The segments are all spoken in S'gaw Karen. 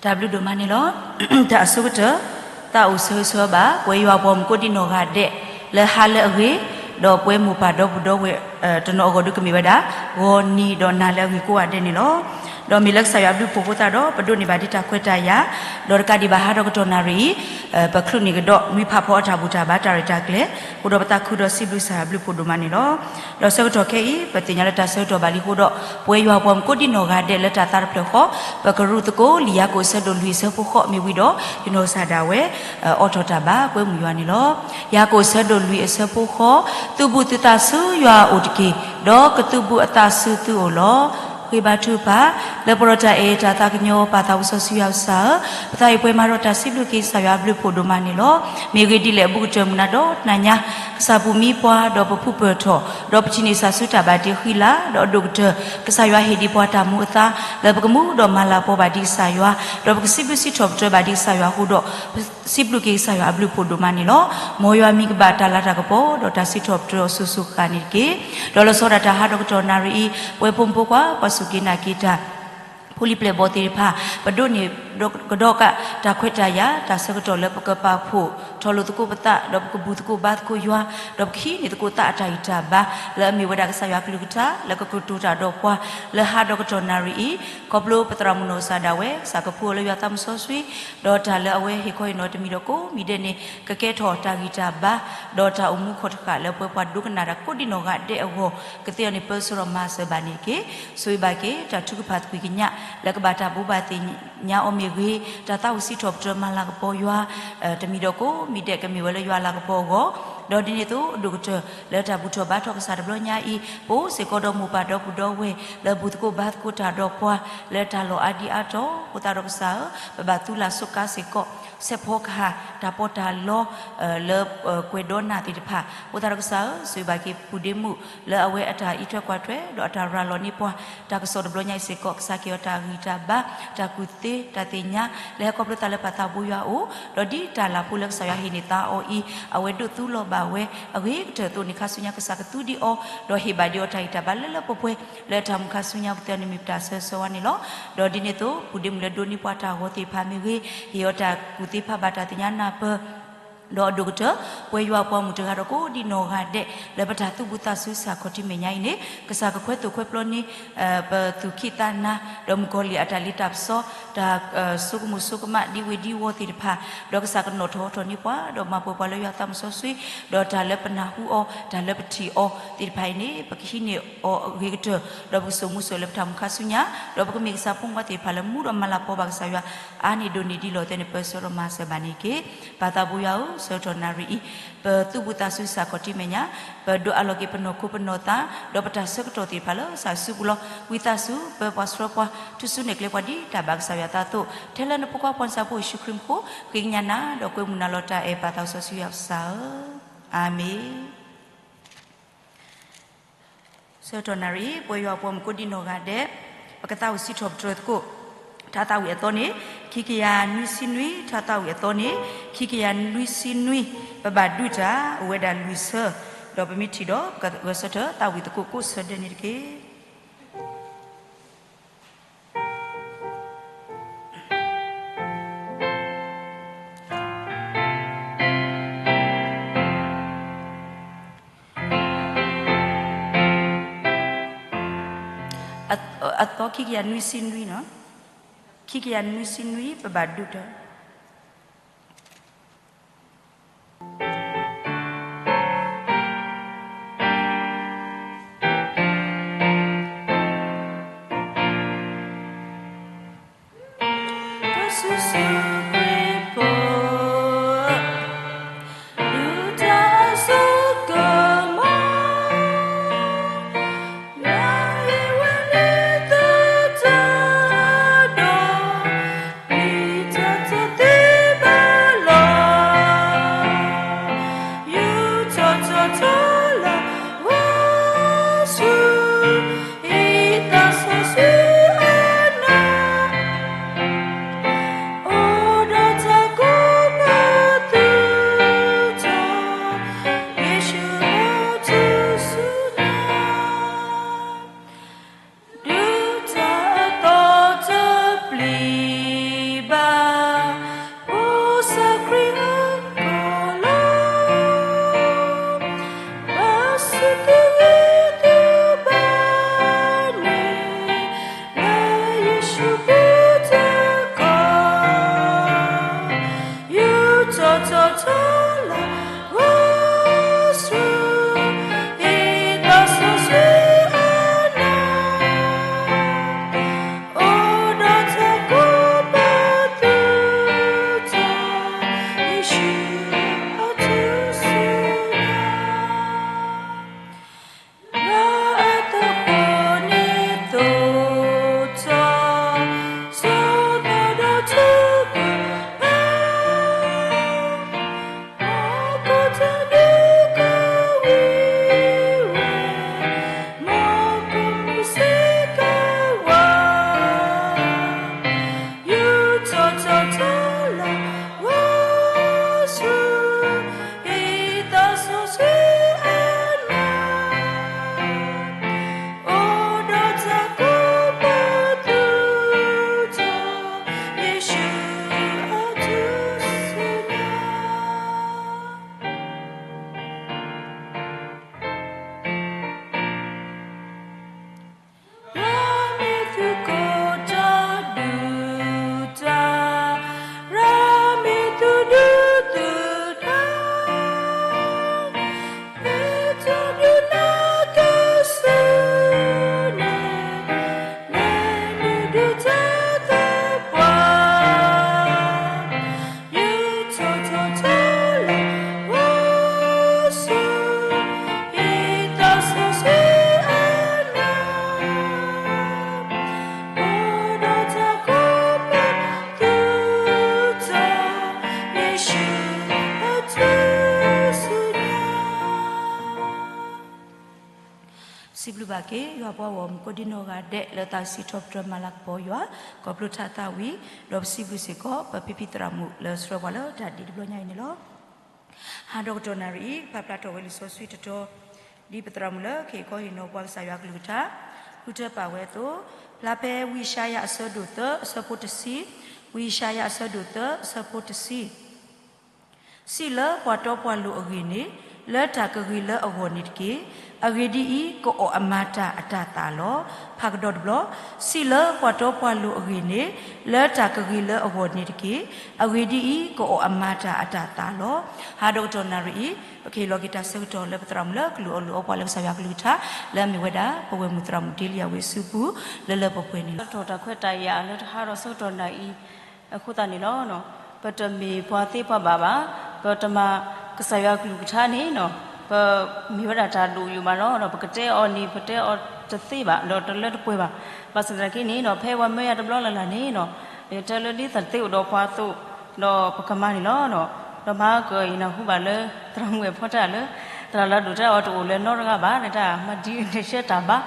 တၢ်ဘျုးဒိၣ်မးန့ၣ်လီၤ. တၢ်အဆိကတၢၢ်, သးအိၣ်ဆၢဂ့ၤဆၢဝါဘၣ် ပဝဲယွၤအပှၤမုၣ်ကိးဒံနီၢ်ဂၤဒဲး လၢဟါလၢအဂ့ၤ, ဒီးပဝဲမိၢ်ပၢ်ဒီပုၢ်ဒီဝဲၢ် တနီၤအဂီၢ်ဒုးကမ့ၢ်ဝဲဒၣ် ဂီၤနံၤဒီးနၤလၢအဂ့ၤကိးဂၤဒဲးန့ၣ်လီၤ. ဒီးမ့ၢ်လၢကစၢ်ယွၤအဘျုးအဖှိၣ်အဃိသတးဒီး ပဒိးန့ၢ်ဘၣ်ဒ်တၢ်ခွဲးတၢ်ယာ်, ဒီးတကးဒံးဘၣ်ဟါဒီးကတီၢ်နၣ်ရံၣ်အံၤ ပချုးန့ၢ်ကဒီး နွံဖးဖီအတၢ်ဘူၣ်တၢ်ဘါတၢ်ရဲၣ်တၢ်ကျဲၤ, အဃိဒီးပသးခုဒီးစံးဘျုးကစၢ်ယွၤအဘျုးအဖှိၣ်ဒိၣ်မးန့ၣ်လီၤ. ဒီးဆၢကတီၢ်ခဲအံၤ ပသ့ၣ်ညါလၢတၢ်ဆၢကတီၢ်ဘၣ်လံအဃိဒီး ပဝဲယွၤအပှၤမုၣ်ကိးဒံနီၢ်ဂၤဒဲးလၢတၢ်သးတဖျၢၣ်ဃီ, ပကရူၢ်သကိးလံာ်ယၤကိာ်အဆၢဒိၣ်လွံၢ်အဆၢဖိဃိး မ့ၢ်ဝံၤဒီး ယနီၢ်ကစၢ်ဒၣ်ဝဲ အိးထီၣ်တၢ်ဘါကွဲမုာ်ယွၤန့ၣ်လီၤ. ယၤကိာ်အဆၢဒိၣ်လွံၢ်အဆၢဖိဃိး, သုးဘူးသုသးဆူယွၤအအိၣ်တက့ၢ်, ဒီးကသုးဘူးအသးဆူသုအိၣ်လီၤ. ဃ့ဘါထုကဖၣ်. လၢပှဲၤဒီးတၢ်အဲၣ်တၢ်သးကညီၤ ပၢ်သးစီဆှံယွၤပကစၢ်ဧၢ, ပသးအံၤပှဲၤမးဒီးတၢ်စံးဘျုးက့ၤကစၢ်ယွၤအဘျုးအဖှိၣ်ဒိၣ်မးန့ၣ်လီၤ. မ့ၢ်ဂ့ၢ်ဒ်လဲၣ်အဘူးကတၢၢ်မုၢ်နၤဒီးနၤညါ ကစၢ်ပူၤမံပှၤ ဒီးပဖုပၢၢ်ထီၣ်, ဒီးပထံၣ်န့ၢ်ကစၢ်ဆူတၢ်ဘၣ်တ့ဃံလၤ, ဒီးအဒိၣ်ကတၢၢ် ကစၢ်ယွၤဟ့ၣ်ဒံးပှၤတၢ်မူအသါ လၢပကမူဒီးမၤလၤကပီၤဘၣ်ဒံးကစၢ်ယွၤ, ဒီးပကစံးဘျုးစံးထီၣ်ပတြၢၤဘၣ်ဒံးကစၢ်ယွၤအဃိဒီး ပစံးဘျုးက့ၤကစၢ်ယွၤအဘျုးအဖှိၣ်ဒိၣ်မးန့ၣ်လီၤ. မ်ယွၤမံၤကဘၣ်တၢ်လၤတၢ်ကပီၤ ဒီးတၢ်စံးထီၣ်ပတြၢၤအီၤစိၤစိၤဃၣ်ဃၣ်န့ၣ်တက့ၢ်. ဒီးလီၤဆီဒၣ်တၢ်ဟါဒီးကတီၢ်နၣ်ရံၣ်အံၤ ပဝဲဖိမုၣ်ဖိခွါ ပှၤစူၢ်က့ၤနာ်က့ၤတၢ် ဖိလံၤပျဲၢ်ဘီၣ်သ့ၣ်တဖၣ် ပဒိးန့ၢ်ကဒီးက့ၤတၢ်ခွဲးတၢ်ယာ် တၢ်ဆၢကတီၢ်လၢပကပာ်ဖှိၣ်ထီၣ်လိာ်သကိးပသး ဒီးပကဘူၣ်သကိးဘါသကိးယွၤ ဒီးပကဟံးန့ၢ်သကိးသးအတၢ်ဂံၢ်တၢ်ဘါ လၢအမ့ၢ်ဝဲဒၣ်ကစၢ်ယွၤအကလုၢ်ကထါ လၢကကတိၤတၢ်ဒီးပှၤ လၢဟါဒီးကတီၢ်နၣ်ရံၣ်အံၤ, ခီဖျိပသရၣ်မုၣ်နီၢ်ကစၢ်ဒၣ်ဝဲ ကစၢ်ကဖှူအီၤလၢယွၤသးစီဆှံ ဒီးတၢ်လၢအဝဲဟ့ၣ်ခီဟ့ၣ်နီၤတမံၤဒီးကိးမံၤဒဲးန့ၣ် ကကဲထီၣ်တၢ်ဂံၢ်တၢ်ဘါ ဒီးတၢ်အိၣ်မူခီၣ်တဃာ်လၢပှဲၤပှၤဒိကနၣ်တၢ်ကိးဒံနီၢ်ဂၤဒဲးအဂီၢ် ကသ့အီၤန့ၣ် ပၢဆှၢဒီးမၤစၢၤဘၣ်န့ၣ်တက့ၢ်. ဆိၣ်ဂ့ၤဘၣ်က့ၤ တၢ်ထုကဖၣ်သကွံာ်ကညး လၢကဘၣ်တၢ်ဘိးဘၣ်သ့ၣ်ညါအီၤမ့ၢ်ဂ့ၤ, တၢ်သးဝံၣ်စံးထီၣ်ပတြၢၤမၤလၤကပီၤယွၤ တမံၤဒီးကိးမံၤဒဲးကမ့ၢ်ဝဲလၢယွၤလၤကပီၤအဂီၢ်, ဒီးဒ်န့ၣ်အသိး အဒိၣ်ကတၢၢ်လၢတၢ်ဘူၣ်ထီၣ်ဘါထီၣ်ကစၢ်တဘျီညါအံၤ ပအိၣ်စ့ၢ်ကီးဒီးမိၢ်ပၢ်ဒီပုၢ်ဒီဝဲၢ် လၢဘူၣ်သကိးဘါသကိးတၢ်ဒီးပှၤ လၢတၢ်လီၢ်အါဒံအါတီၤ အဃိသတးဒီးကစၢ်ဧၢ, ပဘၣ်သူလၢ်စိးကါစ့ၢ်ကီး စဲးဖီကဟၣ် တၢ်ပီးတၢ်လီ လၢကွဲးဒီးနၢ်သ့ၣ်တဖၣ် အဃိသတးဒီးကစၢ်ဧၢ, ဆိၣ်ဂ့ၤဘၣ်က့ၤပူၤဒ့မုၣ် လၢအဝဲအတၢ်အံးထွဲကွၢ်ထွဲ ဒီးအတၢ်ရၤလီၤန့ၢ်ပှၤ တၢ်ကစီၣ်တဘျီညါအံၤစ့ၢ်ကီး ကစၢ်က့ၤအီၤတၢ်ဂံၢ်တၢ်ဘါ တၢ်ကူၣ်သ့ တၢ်သ့ၣ်ညါ လၢဟဲခီဖျိသးလၢပၢ်သးဘိယွၤအအိၣ်, ဒီးဒ်တၢ်လၢ်ဖိလၢကစၢ်ယွၤဟ့ၣ်န့ၢ်သါအီၤအံၤ အဝဲဒိးသူလီၤဘၣ်ဝဲ အဂ့ၤကတၢၢ်အသိးန့ၣ် ခါဆူညါကစၢ်ကသူဒံးအီၤ, ဒီးဟ့ၣ်ဘၣ်ဒံးအီၤတၢ်ဂံၢ်တၢ်ဘါလၢလၢပှဲၤပှဲၤ လၢတၢ်မူခါဆူညါပသ့ၣ်အီၤန့ၣ်မ့ၢ်ပတၢ်ဆၢဂ့ၤဆၢဝါန့ၣ်လီၤ. ဒီးဒ်န့ၣ်အသိး ပူၤဒ့မုၣ်လၢဒိးန့ၢ်ပှၤတၢ်ဂီၤသ့ၣ်တဖၣ်မ့ၢ်ဂ့ၤ, ဟ့ၣ်အီၤတၢ်ကူၣ်သ့ဖးဘၣ်တၢ်သ့ၣ်ညါနၢ်ပၢၢ် ဒီးအဒိၣ်ကတၢၢ် ပဝဲယွၤအပှၤမုၣ်တဂၤဒီးကိးဒံနီၢ်ဂၤဒဲး လၢပတၢ်သူၣ်ဘူးသးစူၤဆၢခီၣ်ထံးမဲာ်ညါအံၤန့ၣ် ကစၢ်ကခွဲသိၣ်ခွဲပျီန့ၢ် ပသူၣ်ခံးသးနၤ ဒီးမုၣ်ကီၤလံၢ်အတၢ်လ့တၢ်ပစီ တၢ်ဆိကမိၣ်ဆိကမးဒ်ဝ့ၢ်ဒ်ဝီသ့ၣ်တဖၣ်, ဒီးကစၢ်ကနီၣ်ထီၣ်ထီၣ်န့ၢ်ပှၤ ဒီးမၤပှဲၤပှၤလၢယွၤသးစီဆှံ, ဒီးတၢ်လၢပနၢ်ဟူအီၤ တၢ်လၢပထံၣ်အီၤသ့ၣ်တဖၣ်အံၤန့ၣ် ပကဟံးန့ၢ်အီၤအဂ့ၤကတၢၢ် ဒီးပကစိာ်မူစိာ်လၢပတၢ်မူခါဆူညါ, ဒီးပကမ့ၢ်ကစၢ်ဖိမုၣ်ဖိခွါသ့ၣ်တဖၣ်လၢမူဒီးမၤလၤကပီၤဘၣ်ကစၢ်ယွၤ အါန့ၢ်ဒိၣ်န့ၢ်ဒ်လီၤသဲန့ၣ် ပၢဆှၢဒီးမၤစၢၤဘၣ်န့ၣ်တက့ၢ်. ပၢ်သးဘိယွၤဧၢ, ဆၢကတီၢ်နၣ်ရံၣ်အံၤ ပသူၣ်ဘူးသးစူၤဆၢခီၣ်ထံးမဲာ်ညါ, ပဒိးအးလီၤက့ၤပနီၢ်ခိပနီၢ်သး ဒီးပတၢ်ဆၢကတီၢ်သ့ၣ်တဖၣ်လၢကစၢ်စုပူၤလီၤ. ဝံသးစူၤ ပၢပှၤဆှၢပှၤ ထူၣ်စုနဲၣ်ကျဲပှၤဒ်တၢ်ဘၣ်ကစၢ်ယွၤအသးအသိး, ထဲလၢနဖိခွါပှၤနၢ်ပၢၢ်ယ့ၣ်ၡူးခရံာ်မူခိၣ် ဃ့ကညးနၤ ဒီးကွဲမုာ်နၤလီၤတၢ်အဲၣ် ပၢ်သးစီဆှံယွၤပကစၢ်ဧၢ, အၤမ့ၣ်. ဆၢကတီၢ်နၣ်ရံၣ်အံၤ ပဝဲယွၤအပှၤမုၣ်ကိးဒံနီၢ်ဂၤဒဲး ပကသးဝံၣ်စံးထီၣ်ပတြၢၤသကိး တၢ်သးဝံၣ်အသီန့ၣ် ခံကယၤနွံဆံနွံ, တၢ်သးဝံၣ်အသီန့ၣ် ခံကယၤနွံဆံနွံ, ပဘၣ်ဒုးတၢ် အိၣ်ဝဲဒၣ်လွံၢ်ဆၢ, ဒီးပမ့ၢ်ထံၣ်ဒီး ပကဂဲၤဆၢထၢၣ်သးဝံၣ်သကိးကိးဆၢဒဲးန့ၣ်တက့ၢ်. အသီခံကယၤနွံဆံနွံ, ခံကယၤနွံဆံနွံ ပဘၣ်ဒုးတၢ် က့ၤ ယွၤပှၤဂီၢ်မုၢ်ကိးဒံနီၢ်ဂၤဒဲး လၢသးစီထီၣ်ပတြၢၤမၤလၤကပီၤယွၤ ခီဖျိထါသးဝံၤ ဒီးပစံးဘျုးစ့ၢ်ကီး ပဖံဖံသရၣ်မုၣ်လၢဆှၢပှၤလၢတၢ်ဒ့တဘျီညါအံၤန့ၣ်လီၤ. ဟါဒီကတီၢ်နၣ်ရံၣ်အံၤ ပဖးဖျါထီၣ်ဝဲလံာ်စီဆှံတတီၤ ဒ်ပသရၣ်မုၣ်လၢကဟ့ၣ်ခီဟ့ၣ်နီၤပှၤကစၢ်ယွၤကလုၢ်ကထါ ဃုထၢပာ်ဝဲအသိး, ဖျါဖဲဝံယၡါယၤအဆၢဒိၣ်သၢ အဆၢဖိတဆံ, ဝံယၡါယၤအဆၢဒိၣ်သၢ အဆၢဖိတဆံ စံးလၢပှၤတီပှၤလိၤအဂ့ၢ်န့ၣ်, လၢတၢ်ကဂ့ၤလၢအဂီၢ်န့ၣ်တက့ၢ်. အဂ့ၢ်ဒ်အံၤ, ကအီၣ်အမၤတၢ်အတၢ်သၣ်လီၤ. ဖးကဒီးတဘျီ, စံးလၢပှၤတီပှၤလိၤအဂ့ၢ်န့ၣ်, လၢတၢ်ကဂ့ၤလၢအဂီၢ်န့ၣ်တက့ၢ်. အဂ့ၢ်ဒ်အံၤ, ကအီၣ်အမၤတၢ်အတၢ်သၣ်လီၤ. ဟါဒီကတီၢ်နၣ်ရံၣ်အံၤ ပကဟ့ၣ်လီၤက့ၤတၢ်ဆၢကတီၢ်လၢပသရၣ်မုၣ်လၢကလုၢ်အီၣ်လုၢ်အီပှၤလၢကစၢ်ယွၤကလုၢ်ကထါ လၢအမ့ၢ်ဝဲဒၣ် ပဝဲၢ်မုၣ်သရၣ်မုၣ်ဒ့လံယၤဝ့ၢ်အစုပူၤ လၢလၢပှဲၤပှဲၤန့ၣ်လီၤ. လၢတၢ်ထီၣ်တၢ်ခွဲးတၢ်ယာ်လၢတဟါဒီးဆၢကတီၢ်နၣ်အံၤ အဃိသတးန့ၣ်လီၤ. ပတမ့ၢ်ပှၤသ့ပှၤဘၣ်ဘၣ်, ပတမၤကစၢ်ယွၤကလုၢ်ကထါန့ၣ် ပမ့ၢ်ဝဲဒၣ်တၢ်ဒိၣ်ယိာ်မးလီၤ. ပကတဲအီၤန့ၣ် ပတဲအီၤတသ့ဘၣ် ဒီးတလၢတပှဲၤဘၣ်. ဘၣ်ဆၣ်သနာ်က့န့ၣ် ဖဲပှၤမၢယၤတဘျီလၢ်လၢ်န့ၣ် ယတဲလၢဒ်သိးတသ့အိၣ်ဒီးပှၤအသိး ဒီးပကမၤန့ၣ်လီၤ. ဒီးမၤကီးယနၢ်ဟူဘၣ်လၢ သရၣ်မုၣ်ဝဲၢ်ဖီတၢ်လၢ သရၣ်လၢဒိၣ်တၢ်အီၤတအိၣ်လၢနီတဂၤဘၣ် တၢ်မၤဒ်န့ၣ်ရှဲတၢ်ဘါ,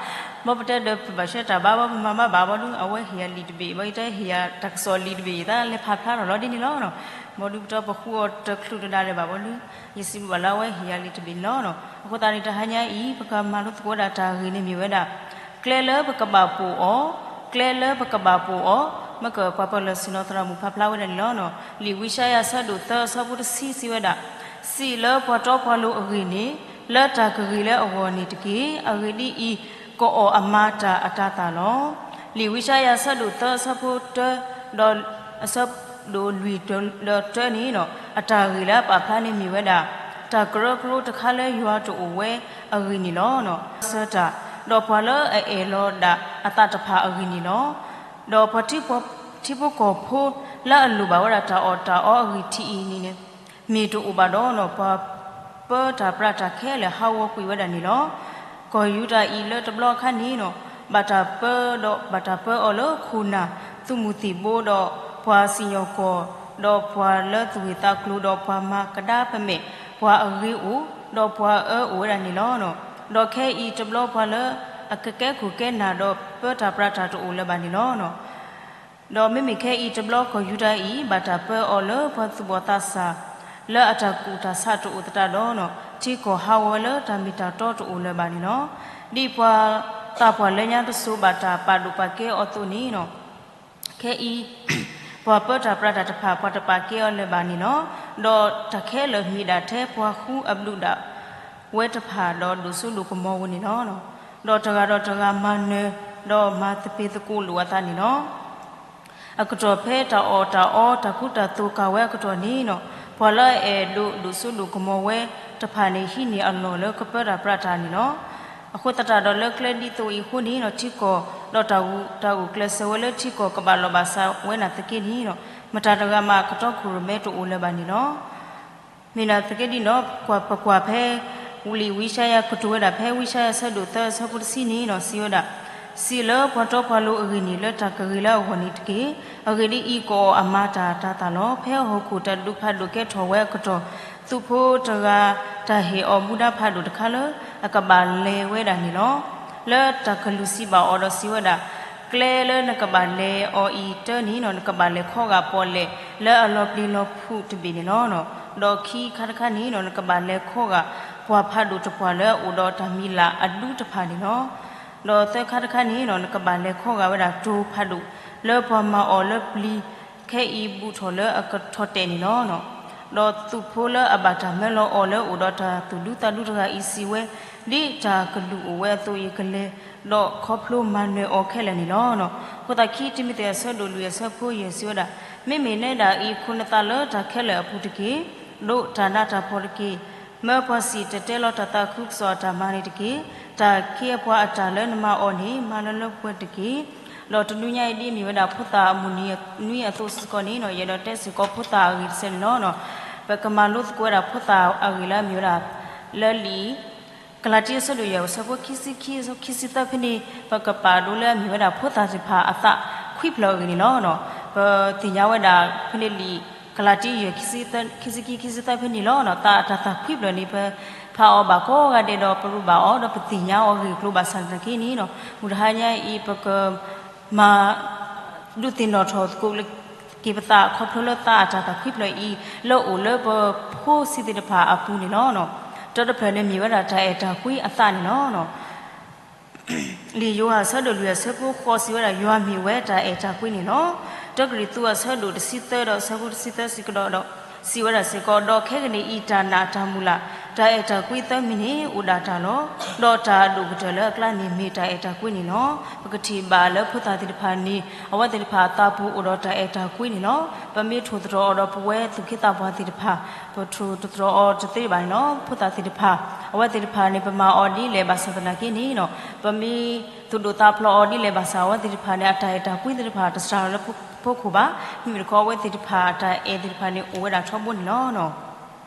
ဘီပတဲဒီးပဘၣ်ရှဲတၢ်ဘါ ဘီပမၤဘၣ်ဘၣ် ဘီဒုးအဝဲဟ့ၣ်ယၤလံာ်တဘ့ၣ် ဘီယတဲဟ့ၣ်ယၤတၢ်ကစီၣ်လံာ်တဘ့ၣ် ယသးလဲၤဖးဖျါထီၣ်လီၤဒ်န့ၣ်လီၤ. ဘီဒုးပတီပဃူအီၤတချုးတဒါလၢၤဘၣ် ဘီဒုး ယစံးဘျုးဘၣ်လၢအဝဲဟ့ၣ်ယၤလံာ်တဘ့ၣ်န့ၣ်လီၤ. အဃိသတးန့ၣ် တဟါညါအံၤ ပကမၤလိသကိးဝဲဒၣ်တၢ်ဂ့ၢ်န့ၣ်မ့ၢ်ဝဲဒၣ် ကျဲလၢပကဘၣ်ပိာ်အီၤ, ကျဲလၢပကဘၣ်ပိာ်အီၤ, မ့ၢ်ကပှၤပၢၤလီၢ်ဆ့ၣ်နီၤသရၣ်မုၣ်ဖးဖျါဝဲဒၣ်န့ၣ်လီၤ. လံာ်ဝံယၡါယၤအဆၢဒိၣ်သၢအဆၢဖိတဆံစံးဝဲဒၣ်, စံးလၢပှၤတီပှၤလိၤအဂ့ၢ်န့ၣ်, လၢတၢ်ကဂ့ၤလၢအဂီၢ်န့ၣ်တက့ၢ်. အဂ့ၢ်ဒ်အံၤ, ကအီၣ်အမၤတၢ်အတၢ်သၣ်လီၤ. လံာ်ဝံယၡါယၤအဆၢဒိၣ်သၢအဆၢဖိတၢ ဒီးအဆၢဒိၣ်လွံၢ်ဒီးတၢန့ၣ် အတၢ်ဂ့ၢ်လၢအပာ်ဖျါန့ၣ်မ့ၢ်ဝဲဒၣ် တၢ်ကရၢကရိတခါလၢယွၤတအိၣ်ဝဲအဂ့ၢ်န့ၣ်လီၤ. ဆၢတၢ်, ဒီးပှၤလၢအအဲၣ်လီၤဒၣ်အသးတဖၣ်အဂ့ၢ်န့ၣ်လီၤ. ဒီးပှၤထံဖိကီၢ်ဖိလၢအလိၣ်ဘၣ်ဝဲဒၣ်တၢ်အီၣ်တၢ်အီအဂံၢ်ထံးအံၤန့ၣ် မ့ၢ်တအိၣ်ဘၣ်ဒီး ပှၤပၢတၢ်ပြးတၢ်ခဲလၢာ်ဟးဂီၤကွံာ်ဝဲဒၣ်န့ၣ်လီၤ. ကီၢ်ယူဒၤအံၤလၢတဘျီအခါန့ၣ် ဘၣ်တၢ်ပၢဒီးဘၣ်တၢ်ပၢအီၤလၢခိၣ်နၢ် သုးမုၢ်သံၣ်ဘိဒီးပှၤစံၣ်ညီၣ်ကွီၢ် ဒီးပှၤလၢသူၣ်ဂ့ၢ်သးကျိၤ ဒီးပှၤမၤကဒါပမဲာ် ပှၤအဂ့ၤအိၣ် ဒီးပှၤအၢအိၣ်ဝဲဒၣ်န့ၣ်လီၤ. ဒီးခဲအံၤတဘျီပှၤလၢအကကဲခိၣ်ကဲနၢ်ဒီးပၢတၢ်ပြးတၢ်တအိၣ်လၢၤဘၣ်န့ၣ်လီၤ. ဒီးမ့မ့ၢ်ခဲအံၤတဘျီကီၢ်ယူဒၤအံၤ ဘၣ်တၢ်ပၢအီၤလၢပှၤသူၣ်ဘီၣ်သးစၢ် လၢအတၢ်ကူၣ်တၢ်ဆးတအိၣ်သတးဒီး ထံကီၢ်ဟးဂီၤဝဲလၢတၢ်မ့ၢ်တၢ်တီတအိၣ်လၢၤဘၣ်န့ၣ်လီၤ. ဒ်ပှၤသးပှၢ်လၢညါတစိၤဘၣ်တၢ်ပာ်ဒိၣ်ပာ်ကဲအီၤအသိးန့ၣ် ခဲအံၤ ပှၤပၢတၢ်ပြးတၢ်တဖၣ် ပှၤတပာ်ကဲအီၤလၢၤဘၣ်န့ၣ်လီၤ. ဒီးတၢ်ခဲလၢာ်မ့ၢ်ဒၣ်ထဲပှၤဃုအဘျုးဒၣ်ဝဲတဖၣ်ဒီးဒိၣ်စိဒိၣ်ကမီၤဝဲန့ၣ်လီၤ. ဒီးတဂၤဒီးတဂၤမၤနၢၤ ဒီးမၤသပ့ၤသကိးလိာ်အသးန့ၣ်လီၤ. အကတီၢ်ဖဲတၢ်အီၣ်တၢ်အီတၢ်ခူတၢ်သိးကၢ်ဝဲအကတီၢ်န့ၣ် ပှၤလၢအအဲၣ်ဒိးဒိၣ်စိဒိၣ်ကမီၤဝဲတဖၣ်န့ၣ် ဟံးန့ၢ်အလီၢ်လၢကပၢတၢ်ပြးတၢ်န့ၣ်လီၤ. အဃိသတးဒီးလၢကျဲဒ်သိးအံၤအဃိန့ၣ် ထံကီၢ်ဒီးတၢ်ဂုာ်ကျဲးစၢးဝဲလၢထံကီၢ် ကဘၣ်လီၤဘၣ်စးဝဲနာ်သက့န့ၣ် မတၤတဂၤမးကတီခိၣ်ရိၣ်မဲတအိၣ်လၢၤဘၣ်န့ၣ်လီၤ. မ့ၢ်နာ်သက့ဒ်န့ၣ် ပကွၢ်ဖဲ လံာ်ဝံယၡါယၤကတိၤဝဲဒၣ်ဖဲ ဝံယၡါယၤအဆၢဒိၣ်သၢအဆၢဖိတဆံန့ၣ် စံးဝဲဒၣ်, စံးလၢပှၤတီပှၤလိၤအဂ့ၢ်န့ၣ် လၢတၢ်ကဂ့ၤလၢအဂီၢ်န့ၣ်တက့ၢ်. အဂ့ၢ်ဒ်အံၤ, ကအီၣ်အမၤတၢ်တၤသၣ်လီၤ. ဖဲဟီၣ်ခိၣ်တၢ်ဒုးဖးဒိၣ်ကဲထီၣ်ဝဲအကတီၢ်, သုးဖိတဂၤ တၢ်ဟ့ၣ်အီၤမူဒါဖးဒိၣ်တခါလၢ အကဘၣ်လဲၤဝဲဒၣ်န့ၣ်လီၤ. လၢတၢ်ကလုၢ်စံးဘၣ်အီၤဒီးစံးဝဲဒၣ်, ကျဲလၢနကဘၣ်လဲၤအီၤအံၤတၢန့ၣ် နကဘၣ်လဲၤခီဂာ်ပီၣ်လဲၣ် လၢအလီၤပျံၤလီၤဖုးတဘ့ၣ်န့ၣ်လီၤ. ဒီးခံခါတခါန့ၣ် နကဘၣ်လဲၤခီဂာ်ပှၤဖးဒိၣ်တပှၢ်လၢအအိၣ်ဒီးတၢ်မံၤလၢ်အဒူတဖၣ်န့ၣ်လီၤ. ဒီးသၢခါတခါန့ၣ် နကဘၣ်လဲၤခီဂာ်ဝဲဒၣ်တိၤဖးဒိၣ် လၢပှၤမၤအီၤလၢပျံၤ ခဲအံၤဘူးထီၣ်လၢအကထီၣ်တဲာ်န့ၣ်လီၤ. ဒီးသုးဖိလၢအဘၣ်တၢ်မၢလီၤအီၤလၢအိၣ်ဒီးတၢ်သူၣ်ဒူသးဒူတဂၤအံၤစံးဝဲ, ဒ်တၢ်ကလုၢ်အိၣ်ဝဲအသိးအံၤ ကလဲၤဒီးခီဖျိမၤနၢၤအီၤခဲလၢာ်န့ၣ်လီၤ. အဃိသတး ခံတံၤမသ့း အဆၢဒိၣ်လွံၢ်အဆၢဖိယဲၢ်စံးဝဲဒၣ်, မ့မ့ၢ်နဲဒၣ်အံၤ ခိးနသးလၢတၢ်ခဲလၢာ်အပူၤတက့ၢ်. ဒိးတၢ်နးတၢ်ဖှီၣ်တက့ၢ်. မၢပှၤစံၣ်တဲၤတဲလီၤတၢ်သးခုကစီၣ်အတၢ်မၤန့ၣ်တက့ၢ်. တၢ်က့အပှၤအတၢ်လၢနမၤအီၤန့ၣ် မၤလၢလၢပှဲၤပှဲၤတက့ၢ်. ဒီးတနွံညါအံၤဒ်အမ့ၢ်ဝဲဒၣ် ဖိသၣ်အမုၢ်နံၤနွံအသိးစ့ၢ်ကီးန့ၣ် ယအဲၣ်ဒိးတဲစ့ၢ်ကီးဖိသၣ်အဂ့ၢ်တဆၢန့ၣ်လီၤ. ပကမၤလိသကိးဝဲဒၣ်ဖိသၣ်အဂ့ၢ်လၢအမ့ၢ်ဝဲဒၣ် လၢလံာ် ကလၤတံ အဆၢဒိၣ်ယဲၢ် အဆၢဖိခံဆံခံ အဆၢဖိခံဆံသၢဖဲန့ၣ် ပကပာ်ဒိလၢအမ့ၢ်ဝဲဒၣ်ဖိသၣ်သ့ၣ်တဖၣ်အသးခွံဖျၢၣ်အဂ့ၢ်န့ၣ်လီၤ. ပသ့ၣ်ညါဝဲဒၣ်ဖဲန့ၣ်လံာ် ကလၤတံ ယဲၢ် ခံဆံခံ ခံဆံသၢဖဲန့ၣ်လီၤ. သးအတၢ်သးခွံဖျၢၣ်န့ၣ် ပ ဖးအီၤဘၣ်ကိးဂၤဒဲးဒီး ပရူးဘၣ်အီၤ ဒီးပသ့ၣ်ညါအီၤဂ့ၢ်ကျိၤဘၣ်ဆၣ်သနာ်က့န့ၣ်လီၤ. မုၢ်တဟါညါအံၤ ပကမၤ ဒုးသ့ၣ်နီၣ်ထီၣ်သကိးက့ၤပသးခီဖျိလၢသးအတၢ်သးခုဖျၢၣ်အံၤ လၢအိၣ်လၢပဖိဆံးသ့ၣ်တဖၣ်အပူၤန့ၣ်လီၤ. တၢတဖျၢၣ်န့ၣ်မ့ၢ်ဝဲဒၣ်တၢ်အဲၣ်တၢ်ကွံအသးန့ၣ်လီၤ. လံာ်ယိၤဟၣ်အဆၢဒိၣ်လွံၢ်အဆၢဖိဃိးစံးဝဲဒၣ် ယွၤမ့ၢ်ဝဲတၢ်အဲၣ်တၢ်ကွံန့ၣ်လီၤ. တၢကရံၣ်သူးအဆၢဒိၣ်တဆံသၢဒီးအဆၢဖိတဆံသၢစ့ၢ်ကီးဒီး စံးဝဲဒၣ်စ့ၢ်ကီး ဒီးခဲကနံၣ်အံၤတၢ်နာ်တၢ်မုၢ်လၢ် တၢ်အဲၣ်တၢ်ကွံသၢမံၤန့ၣ် အိၣ်ဒၣ်တၢ်လီၤ. ဒီးတၢ်အဒိၣ်ကတၢၢ်လၢအကျါန့ၣ် မ့ၢ်တၢ်အဲၣ်တၢ်ကွံန့ၣ်လီၤ. ပကထံၣ်ဘၣ်လၢဖိသၣ်သ့ၣ်တဖၣ်န့ၣ် အဝဲသ့ၣ်တဖၣ်အသးပူၤအိၣ်ဒီးတၢ်အဲၣ်တၢ်ကွံန့ၣ်လီၤ. ပမ့ၢ်ထိၣ်သတြီၤအီၤဒီးပဝဲသူၣ်က့သးပှၢ်သ့ၣ်တဖၣ် ပထိၣ်သတြီၤအီၤတသ့ဘၣ်န့ၣ်လီၤ. ဖိသၣ်သ့ၣ်တဖၣ် အဝဲသ့ၣ်တဖၣ်န့ၣ် ပမၤအီၤဒ်လဲၣ်ဘၣ်ဆၣ်သနာ်က့န့ၣ်လီၤ ပမ့ၢ်သူၣ်ဒိၣ်သးဖျိးအီၤဒ်လဲၣ်ဘၣ်ဆၣ် အဝဲသ့ၣ်တဖၣ်န့ၣ် အတၢ်အဲၣ်တၢ်ကွံသ့ၣ်တဖၣ်တစှၤလီၤလၢဖိခိၣ်ဘၣ်. မ့မ့ၢ်တခီ အဝဲသ့ၣ်တဖၣ်အတၢ်အဲၣ်သ့ၣ်တဖၣ်န့ၣ် အိၣ်ဝဲဒၣ်ထီဘိန့ၣ်လီၤ.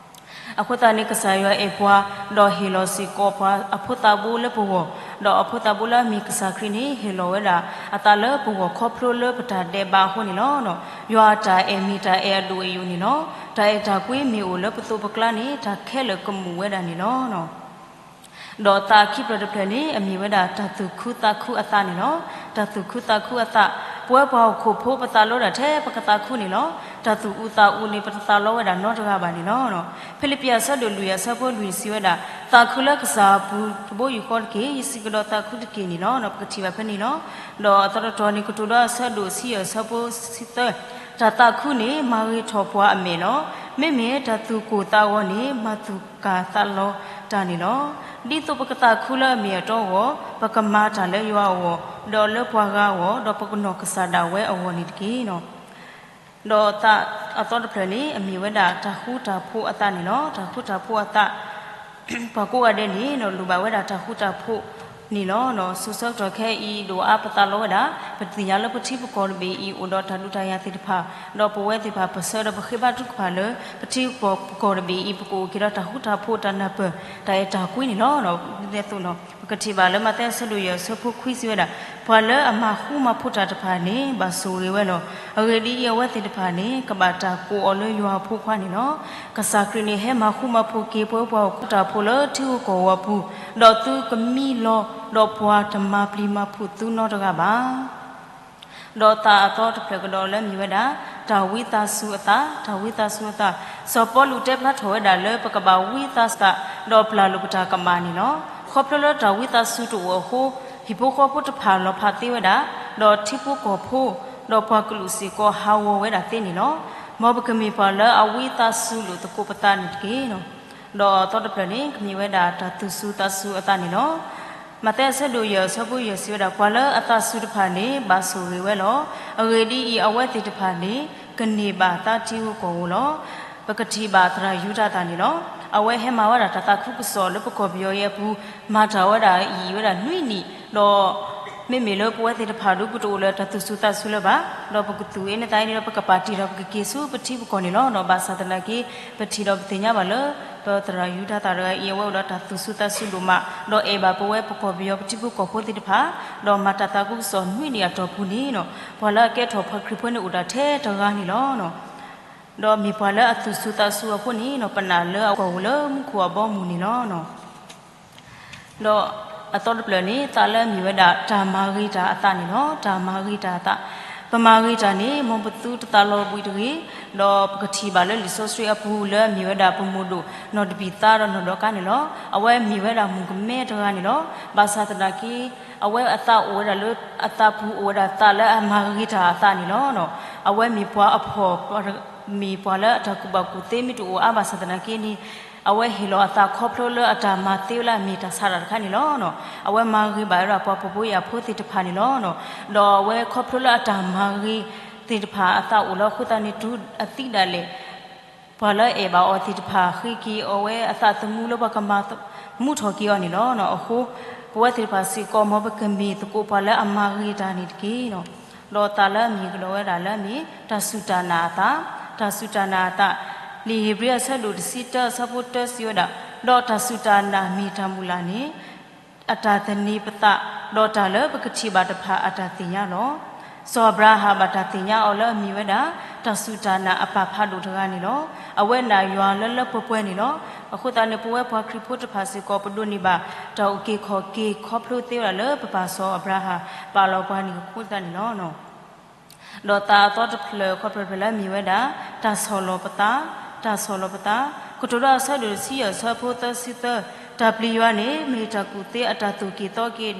အဃိသတးန့ၣ် ကစၢ်ယွၤအဲၣ်ပှၤ ဒီးဟ့ၣ်လီၤစ့ၢ်ကီးပှၤအဖိသးဘိလၢပဂီၢ်, ဒီးအဖိသးဘိလၢအမ့ၢ်ကစၢ်ခရံာ်န့ၣ် ဟ့ၣ်လီၤဝဲဒၣ်အသးလၢပဂီၢ်ခီဖျိလၢပတၢ်ဒဲးဘးအဃိန့ၣ်လီၤ. ယွၤအတၢ်အဲၣ်မ့ၢ်တၢ်အဲၣ်အဒိၣ်အယိာ်န့ၣ်လီၤ. တၢ်အဲၣ်တၢ်ကွံမ့ၢ်အိၣ်လၢပသိးပကျါန့ၣ် တၢ်ခဲလၢာ်ကမူးဝဲဒၣ်န့ၣ်လီၤ. ဒီးသးခံဖျၢၣ်တဖျၢၣ်န့ၣ် အမ့ၢ်ဝဲဒၣ်တၢ်သူၣ်ခုသးခုအသးန့ၣ်လီၤ. တၢ်သူၣ်ခုသးခုအသး, ပဝဲပှၤဟီၣ်ခိၣ်ဖိပသးလီဝဲဒၣ်ထဲပကသးခုန့ၣ်လီၤ. တၢ်သူၣ်အုးသးအုးန့ၣ် ပတသးလီဝဲဒၣ်နီတဂၤဘၣ်န့ၣ်လီၤ. ဖံလံးပံးအဆၢဒိၣ်လွံၢ်အဆၢဖိလွံၢ်စံးဝဲဒၣ်, သးခုလၢကစၢ်အပူၤတဘိယူၢ်ဃီတက့ၢ်. ယစံးကဒီးသးခုတက့ၢ်န့ၣ်လီၤ. ပကထံၣ်ဘၣ်ဖဲန့ၣ်လီၤ. ဒီးအသီတတီၤန့ၣ် ကတိၤဒိအဆၢဒိၣ်ဆံယဲၢ်အဆၢဖိဆံသၢ, တၢ်သးခုန့ၣ် မၤဂ့ၤထီၣ်ပှၤအမဲာ်လီၤ. မ့မ့ၢ်တၢ်သူၣ်ကိၢ်သးဂီၤန့ၣ် မၤသူၣ်ကၢ်သးလီၤတၢ်န့ၣ်လီၤ. ဒ်သိးပကသးခုလၢအမ့ၢ်အတီအဂီၢ်, ပကမၤတၢ်လၢယွၤအဂီၢ်, ဒီးလၢပှၤဂၤအဂီၢ်, ဒီးပကနီၢ်ကစၢ်ဒၣ်ဝဲအဂီၢ်န့ၣ်တက့ၢ်. ဒီးသးအသီတဖျၢၣ်န့ၣ် အမ့ၢ်ဝဲဒၣ်တၢ်ဃူတၢ်ဖိးအသးန့ၣ်လီၤ. တၢ်ဃူတၢ်ဖိးအသး ပှၤကိးဂၤဒဲးန့ၣ် လိၣ်ဘၣ်ဝဲဒၣ်တၢ်ဃူတၢ်ဖိးန့ၣ်လီၤ. စိၤဆၢကတီၢ်ခဲအံၤဒိၣ်အါပသးလီဝဲဒၣ်, ပသ့ၣ်ညါလၢပထံပကီၢ်တဘ့ၣ်အံၤ အိၣ်ဒီးတၢ်ဒုးတၢ်ယၤသ့ၣ်တဖၣ်, ဒီးပဝဲသ့ၣ်တဖၣ်ပဆၢဒီးပဃ့ဘါထုကဖၣ်လၢ ပထံပကီၢ်တဘ့ၣ်အံၤ ပကအိၣ်က့ၤဒီးတၢ်ဃူတၢ်ဖိး တၢ်နၢ်ပၢၢ် တၢ်အဲၣ်တၢ်ကွံန့ၣ်လီၤ. ဒ်သိး ပကထံၣ်ဘၣ်လၢမးသဲအဆၢဒိၣ်ယဲၢ်အဆၢဖိခွံစံးဝဲဒၣ်, ပှၤလၢအမၤဃူမၤဖိးတၢ်တဖၣ်န့ၣ် ဘၣ်ဆိၣ်ဂ့ၤဝဲလီၤ. အဂ့ၢ်ဒ်အံၤ, အဝဲသ့ၣ်တဖၣ်န့ၣ် ကဘၣ်တၢ်ကိးအီၤလၢယွၤအဖိခွါန့ၣ်လီၤ. ကစၢ်ခရံာ်န့ၣ် ဟဲမၤဃူမၤဖိးက့ၤပဝဲပှၤဟီၣ်ခိၣ်ဖိတၢ်အိၣ်ဖှိၣ်လၢထံဂုၤကီၢ်ဂၤအပူၤ, ဒီးသုကမံလီၤ, ဒီးပှၤတမၤပျံၤမၤဖုးသုနီတဂၤဘၣ်. ဒီးသးအသီတဖျၢၣ်ကဒီးလၢအမ့ၢ်ဝဲဒၣ် တၢ်ဝံသးစူၤအသး, တၢ်ဝံသးစူၤအသး, စီၤပီလူးတဲဖျါထီၣ်ဝဲဒၣ်လၢပကဘၣ်ဝံသးစူၤသး ဒီးပျၢ်လိာ်ပတၢ်ကမၣ်န့ၣ်လီၤ. ခီဖျိလၢတၢ်ဝံသးစူၤတအိၣ်အဃိ, ဟံၣ်ဖိဃီဖိတဖၣ်လီၤဖးသ့ဝဲဒၣ်, ဒီးထံဖိကီၢ်ဖိ, ဒီးပှၤကလုာ်စ့ၢ်ကီးဟးဂီၤဝဲဒၣ်သ့န့ၣ်လီၤ. မ်ပကမ့ၢ်ပှၤလၢအဝံသးစူၤလိာ်သကိးပသးန့ၣ်တက့ၢ်. ဒီးအသီတဖျၢၣ်န့ၣ် ကမ့ၢ်ဝဲဒၣ်တၢ်သူၣ်စူၤသးစူၤအသးန့ၣ်လီၤ. မးသဲအဆၢဒိၣ်ယဲၢ်အဆၢဖိယဲၢ်စံးဝဲဒၣ်, ပှၤလၢအသးစူၤတဖၣ်န့ၣ် ဘၣ်ဆိၣ်ဂ့ၤဝဲလီၤ. အဂ့ၢ်ဒ်အံၤ, အဝဲသ့ၣ်တဖၣ်န့ၣ် ကန့ၢ်ဘၣ်သးထံဂုၤကီၢ်ဂၤလီၤ. ပကထံၣ်ဘၣ်သရၣ်ယူဒၤသၣ်န့ၣ်လီၤ. အဝဲဟဲမၤဝဲဒၣ်တၢ်သးခုကစီၣ်လၢပကီၢ်ပယီၤအံၤအပူၤ, မၤတၢ်ဝဲဒၣ်အံၤဝဲဒၣ်နွံနံၣ်, ဒီး မ့မ့ၢ်လၢပဝဲသ့ၣ်တဖၣ်ဒီး ပတအိၣ်လၢတၢ်သူၣ်စူၤသးစူၤလၢၤဘၣ်, ဒီးပကသူၣ်အ့န့ၢ်သးအ့န့ၣ်ဒီး ပကပာ်တ့ၢ်ဒီးပကက့ၤဆူပထံပကီၢ်န့ၣ်လီၤ. ဒီးဘၣ်ဆၣ်သနာ်က့ ပထံၣ်ဒီးပသ့ၣ်ညါဘၣ်လၢ ပသရၣ်ယူဒၤသၣ်တဂၤအံၤ အဝဲအိၣ်ဒီးတၢ်သူၣ်စူၤသးစူၤဒိၣ်မး, ဒီးအဲၣ်ဘၣ်ပဝဲပကီၢ်ပယီၤပထံဖိကီၢ်ဖိသ့ၣ်တဖၣ်, ဒီးမၤတၢ်သးခုကစီၣ်နွံနံၣ်အတီၢ်ပူၤန့ၣ်, ပှၤလၢအကဲထီၣ်ပှၤခရံာ်ဖိန့ၣ်အိၣ်ဒၣ်ထဲတဂၤန့ၣ်လီၤ. ဒီးမ့ၢ်ပှၤလၢအသူၣ်စူၤသးစူၤအဃိန့ၣ် ပနာ်လၢအကီၢ်အိၣ်လၢမူခိၣ်အဘီအမုၢ်န့ၣ်လီၤ. ဒီးအသီတဖျၢၣ်န့ၣ် သးလၢအမ့ၢ်ဝဲဒၣ်တၢ်မၤဂ့ၤတၢ်အသးန့ၣ်လီၤ. တၢ်မၤဂ့ၤတၢ်အသး, ပမၤဂ့ၤတၢ်န့ၣ် မ်ပသုတသးလီၤဘှံးတဂ့ၤ, ဒီးပကထံၣ်ဘၣ်လၢလံာ်စီဆှံအပူၤလၢအမ့ၢ်ဝဲဒၣ်ပမိၢ်ဒိၣ် နီၢ်ဒပံၤသါဒီးနီၢ်ဒီကါန့ၣ်လီၤ. အဝဲမ့ၢ်ဝဲဒၣ်မုၣ်ကမဲတဂၤန့ၣ်လီၤ. ဘၣ်ဆၣ်သနာ်က့ အဝဲအသးအိၣ်ဝဲဒၣ်လၢ အသးပူၤအိၣ်ဝဲဒၣ်သးလၢအမၤဂ့ၤတၢ်အသးန့ၣ်လီၤ. အဝဲမ့ၢ်ပှၤအဖှီၣ် မ့ၢ်ပှၤလၢအတၢ်ကူၣ်ဘၣ်ကူၣ်သ့မ့ၢ်တအိၣ်အါဘၣ်ဆၣ်သနာ်က့န့ၣ်, အဝဲဟ့ၣ်လီၤအသးခီဖျိလၢအတၢ်မၤသ့ဝဲလၢအမ့ၢ်တၢ်ဆါတၢ်တခါန့ၣ်လီၤ. အဝဲမၤဂ့ၤဘၣ်ဝဲဒၣ်ပှၤပိာ်ဖိယာ်ဖိသ့ၣ်တဖၣ်န့ၣ်လီၤ. ဒီးအဝဲခီဖျိလၢအတၢ်မၤဂ့ၤသ့ၣ်တဖၣ်အသးအိၣ်လၢအဃိသတးန့ၣ် တုၤအသံဒၣ်လဲာ် ပှၤလၢအအဲၣ်ဘၣ်အီၤသ့ၣ်တဖၣ် ဃ့က့ၤအဝဲအသးသမူလၢပှၤကမၤမူထီၣ်က့ၤအီၤန့ၣ်လီၤ. အဃိ ပဝဲသ့ၣ်တဖၣ်စ့ၢ်ကီး မ်ပကမ့ၢ်သကိးပှၤလၢအမၤဂ့ၤတၢ်န့ၣ်တက့ၢ်. ဒီးသးလၢအမ့ၢ်ကဒီးဝဲဒၣ်လၢအမ့ၢ် တၢ်စူၢ်တၢ်နာ်အသး, တၢ်စူၢ်တၢ်နာ်အသး, လံာ်ဧ့ၤဘြံၤအဆၢဒိၣ်တဆံတၢအဆၢဖိတၢစံးဝဲဒၣ်, ဒီးတၢ်စူၢ်တၢ်နာ်မ့ၢ်တၢ်မုၢ်လၢ်န့ၣ် အတၢ်သန့ၤပသး, ဒီးတၢ်လၢပကထံၣ်ဘၣ်တဖၣ်အတၢ်သ့ၣ်ညါလီၤ. စီၤအၤဘြၤဟၣ်ဘၣ်တၢ်သ့ၣ်ညါအီၤလၢအမ့ၢ်ဝဲဒၣ် တၢ်စူၢ်တၢ်နာ်အပၢ်ဖးဒိၣ်တဂၤန့ၣ်လီၤ. အဝဲနာ်ယွၤလၢလၢပှဲၤပှဲၤန့ၣ်လီၤ. အဃိသတးန့ၣ် ပဝဲပှၤခရံာ်ဖိတဖၣ်စ့ၢ်ကီး ပဒိးန့ၢ်ဘၣ် တၢ်အုၣ်က့ၤခီၣ်က့ၤခီဖျိသ့ဝဲဒၣ်လၢပပၢ်စီၤအၤဘြၤဟၣ် ပာ်လီၤပှၤန့ၣ်အဃိသတးန့ၣ်လီၤ. ဒီးသးအသီတဖျၢၣ် ခီဖျိတဖျၢၣ်လၢအမ့ၢ်ဝဲဒၣ် တၢ်ဆီၣ်လီၤပသး, တၢ်ဆီၣ်လီၤပသး, ကတိၤဒိအဆၢဒိၣ်တဆံယဲၢ် အဆၢဖိသၢဆံသၢ, တၢ်ပျံၤယွၤန့ၣ် မ့ၢ်တၢ်ကူၣ်သ့အတၢ်သိၣ်က့ၤသီက့ၤဒီး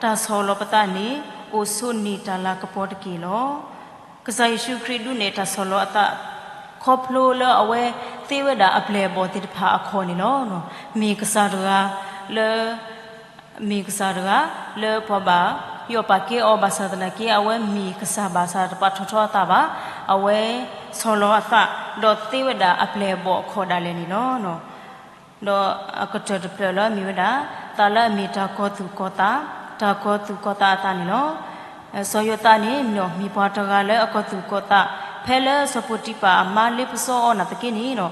တၢ်ဆီၣ်လီၤပသးန့ၣ် အိၣ်ဆိးန့ၢ်တၢ်လၤကပီၤတက့ၢ်လီၤ. ကစၢ်ယ့ၣ်ၡူးခရံာ်ဒုးနဲၣ်တၢ်ဆီၣ်လီၤအသး ခီဖျိလၢအဝဲသ့ဝဲဒၣ်အပျဲၢ်အဘီၣ်သ့ၣ်တဖၣ်အခီၣ်န့ၣ်လီၤ. မ့ၢ်ကစၢ်တဂၤလၢ မ့ၢ်ကစၢ်တဂၤလၢပှၤဘၣ်ယီၣ်ပာ်ကဲအီၤဘၣ်ဆၣ်သနာ်က့ အဝဲမ့ၢ်ကစၢ်ဘၣ်ဆၣ်တပာ်ထီၣ်ထီအသးဘၣ်. အဝဲဆီၣ်လီၤအသး ဒီးသ့ဝဲဒၣ်အပျဲၢ်အဘီၣ်အခီၣ်ဒၣ်လဲာ်န့ၣ်လီၤ. ဒီးအကတၢၢ်တဖျၢၣ်လၢအမ့ၢ်ဝဲဒၣ် သးလၢအမ့ၢ်တၢ်ကီၤသူၣ်ကီၤသး, တၢ်ကီၤသူၣ်ကီၤသးအသးန့ၣ်လီၤ. စီၤယိၤသးန့ၣ် မ့ၢ်ပှၤတဂၤလၢအကီၤသူၣ်ကီၤသး ဖဲလၢစီၤပီတံၤဖၢ်အမါလ့ပစီအီၤနာ်သက့န့ၣ်ဒီး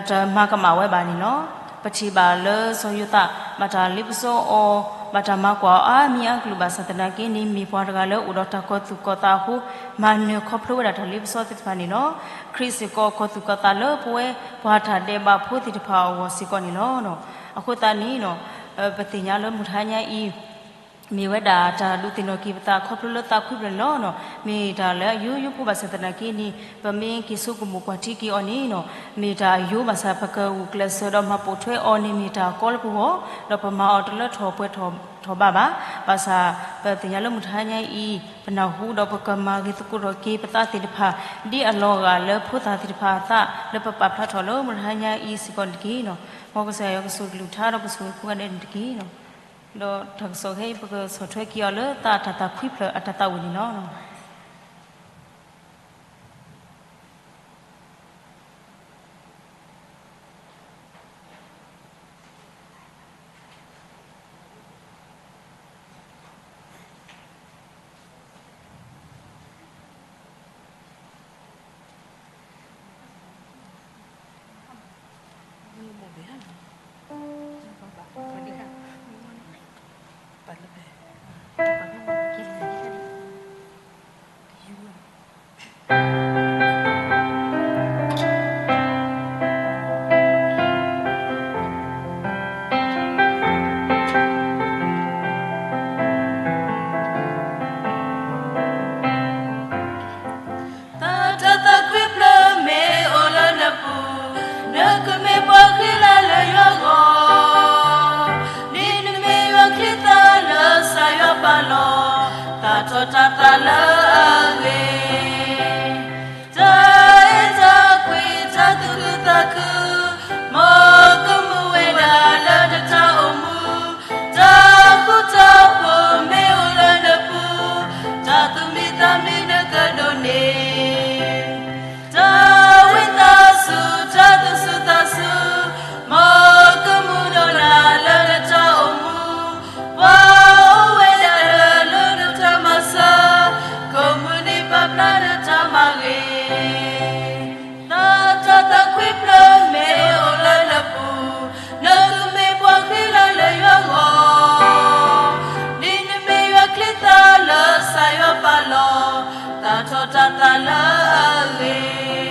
တမၤကမၣ်ဝဲဘၣ်န့ၣ်လီၤ. ပထံၣ်ဘၣ်လၢစီၤယိၤသး ဘၣ်တၢ်လ့ပစီအီၤ, ဘၣ်တၢ်မၤကွၢ်အီၤအါမံၤအါကလုာ်ဘၣ်ဆၣ်သနာ်က့န့ၣ် မ့ၢ်ပှၤတဂၤလၢအိၣ်ဒီးတၢ်ကီၤသူၣ်ကီၤသးအဃိ မၤနၢၤခီဖျိဝဲဒၣ်တၢ်လ့ပစီသ့ၣ်တဖၣ်န့ၣ်လီၤ. ခရံာ်စ့ၢ်ကီးကီၤသူၣ်ကီၤသးလၢပဝဲပှၤတၢ်ဒဲးဘးဖိသ့ၣ်တဖၣ်အဂီၢ်စ့ၢ်ကီးန့ၣ်လီၤ. အဃိသတးန့ၣ် ပသ့ၣ်ညါလၢမုၢ်တဟါညါအံၤ မ့ၢ်ဝဲဒၣ်တၢ်ဒုးသ့ၣ်နီၣ်က့ၤပသးခီဖျိလၢသးခွံဖျၢၣ်န့ၣ်လီၤ. မ့ၢ်တၢ်လၢအယိယိဖိဘၣ်ဆၣ်သနာ်က့န့ၣ် ပမ့ၢ်က့ၤဆိကမိၣ်ကွၢ်ထံက့ၤအီၤန့ၣ် မ့ၢ်တၢ်အယိဘၣ်ဆၣ် ပကဂုာ်ကျဲးစၢးဒီးမၤပိာ်ထွဲအီၤန့ၣ်မ့ၢ်တၢ်ကီလၢပဂီၢ်, ဒီးပမၤအီၤတလၢထီၣ်ပှဲၤထီၣ်ထီၣ်ဘးဘၣ်. ဘၣ်ဆၣ် ပသ့ၣ်ညါလၢမုၢ်တဟါညါအံၤ ပနၢ်ဟူဒီးပကမၤဂ့ၤသကိးထီၣ်က့ၤပသးသ့ၣ်တဖၣ် ဒ်အလီၤဂာ်လၢဖိသၣ်သ့ၣ်တဖၣ်အသး လၢပပာ်ဖျါထီၣ်လၢမုၢ်တဟါညါအံၤစ့ၢ်ကီးန့ၣ်တက့ၢ်. မ်ကစၢ်ယွၤကဆိၣ်ဂ့ၤကလုၢ်ကထါဒီးကဆိၣ်ဂ့ၤကိးဂၤဒဲးန့ၣ်တက့ၢ်. ဒီးတၢ်ကစီၣ်ခဲအံၤ ပကဆီၣ်ထွဲက့ၤအီၤလၢသးတၢ်သးခွံဖျၢၣ်အတၢ်သးဝံၣ်န့ၣ်လီၤ. တၢ်တၢ်သးခွံဖျၢၣ်မ့ၢ်အိၣ်လၢနပူၤ, နကမ့ၢ်ပှၤဃံလၤလၢယွၤဂီၢ်, ဒ်နမ့ၢ်ယွၤချံသၣ်လၢကစၢ်ယွၤပာ်လီၤ, သၣ်ထီၣ်တၢ်သၣ်လၢအဂ့ၤ, တၢ်အဲၣ်တၢ်ကွံ တၢ်သူၣ်ခုသးခု, မ်ကမူဝဲဒၣ်လၢနတၢ်အိၣ်မူ, တၢ်ဃူတၢ်ဖိးမ့ၢ်အိၣ်လၢနပူၤ, တၢ်သူၣ်မံသးမံနကဒိးန့ၢ် တၢ်ဝံသးစူၤ တၢ်သူၣ်ဆူၣ်သးဆူၣ်, မ်ကမူဒိၣ်နၤလၢနတၢ်အိၣ်မူ, ပှၤအိၣ်ဝဲဒၣ်လၢနတၢ်မၤစၢၤ, ကမူဒံးပာ်ဖျါနတၢ်မၤဂ့ၤ တၢ်တၢ်သးခွံဖျၢၣ်မ့ၢ်အိၣ်လၢနပူၤ, နကမ့ၢ်ပှၤဃံလၤလၢယွၤဂီၢ်, ဒ်နမ့ၢ်ယွၤချံသၣ်လၢကစၢ်ယွၤပာ်လီၤ, သၣ်ထီၣ်တၢ်သၣ်လၢအဂ့ၤ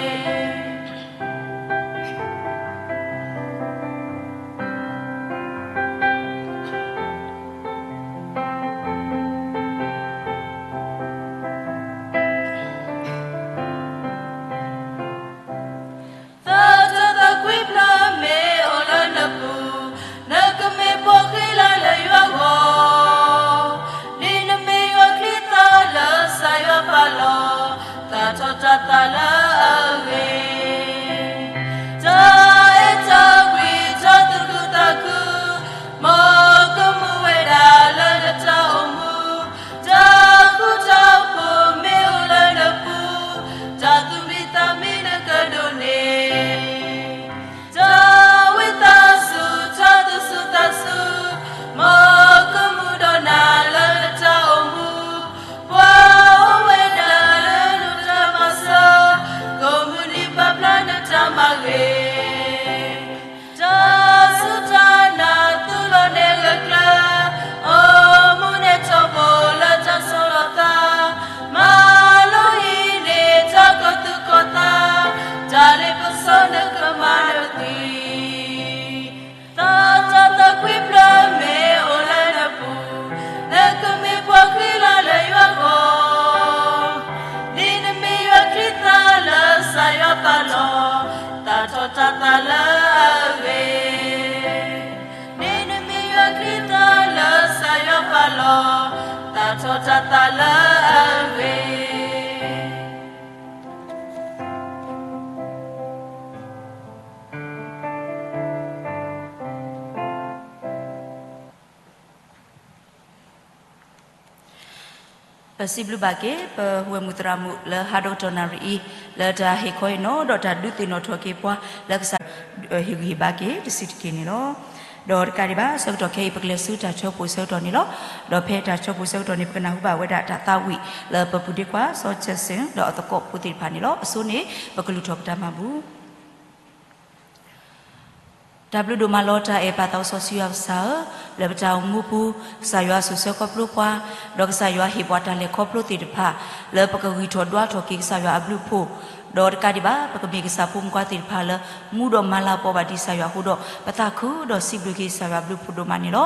တၢ်တၢ်သးခွံဖျၢၣ်မ့ၢ်အိၣ်လၢနပူၤ, နကမ့ၢ်ပှၤဃံလၤလၢယွၤဂီၢ်, ဒ်နမ့ၢ်ယွၤချံသၣ်လၢကစၢ်ယွၤပာ်လီၤ, သၣ်ထီၣ်တၢ်သၣ်လၢအဂ့ၤ တၢ်အဲၣ်တၢ်ကွံ တၢ်သူၣ်ခုသးခု, မ်ကမူဝဲဒၣ်လၢနတၢ်အိၣ်မူ, တၢ်ဃူတၢ်ဖိးမ့ၢ်အိၣ်လၢနပူၤ, တၢ်သူၣ်မံသးမံနကဒိးန့ၢ် တၢ်ဝံသးစူၤ တၢ်သူၣ်ဆူၣ်သးဆူၣ်, မ်ကမူဒိၣ်နၤလၢနတၢ်အိၣ်မူ, ပှၤအိၣ်ဝဲဒၣ်လၢနတၢ်မၤစၢၤ တၢ်သးလၢအဂ့ၤ ပစံးဘျုးဘၣ်က့ၤ ပဝဲၢ်မုၣ်သရၣ်မုၣ်လၢဟးဒိၣ်ကတီၢ်နၣ်ရံၣ်အံၤ လၢတၢ်ဟ့ၣ်ခီဟ့ၣ်နီၤ ဒီးတၢ်ဒုးသ့ၣ်နီၣ်ထီၣ်က့ၤပှၤ လၢကစၢ်ယွၤဟ့ၣ်ဂံၢ်ဟ့ၣ်ဘါက့ၤတဆံးတက့ၢ်န့ၣ်လီၤ. ဒီးတကးဒံးဘၣ် ဆၢကတီၢ်ခဲအံၤ ပကလဲၤဆူတၢ်ဆၢဖိဆၢကတီၢ်န့ၣ်လီၤ. ဒီးဖဲတၢ်ဆၢဖိဆၢကတီၢ်န့ၣ် ပကနၢ်ဟူဘၣ်ဝဲဒၣ်တၢ်သးဝံၣ်လၢပပုၢ်ဒ့ခွါ စီၤကၠဲးစ့ၣ် ဒီးအသကိးဖိသ့ၣ်တဖၣ်န့ၣ်လီၤ. အဆိန့ၣ် ပကလူၤထီၣ်ပတၢ်မၤဘူၣ် တၢ်ဘျုးဒိၣ်မးလီၤ တၢ်အဲၣ်ပၢ်သးစီဆှံယွၤကစၢ်ဧၢ, လၢပတၢ်အိၣ်မူပူၤ ကစၢ်ယွၤဆိၣ်ဆၢခီဖျိပှၤ, ဒီးကစၢ်ယွၤဟ့ၣ်ပှၤတၢ်လဲၤခီဖျိသ့ၣ်တဖၣ် လၢပကဂံၢ်ထီၣ်ဒွးထီၣ်က့ၤကစၢ်ယွၤအဘျုးအဖှိၣ်, ဒီးတကးဒံးဘၣ် ပကမ့ၢ်ကစၢ်ဖိမုၣ်ခွါသ့ၣ်တဖၣ်လၢ မူဒီးမၤလၤကပီၤဘၣ်ဒံးကစၢ်ယွၤအဃိဒီး ပသးခုဒီးစံးဘျုးက့ၤကစၢ်ယွၤအဘျုးအဖှိၣ်ဒိၣ်မးန့ၣ်လီၤ.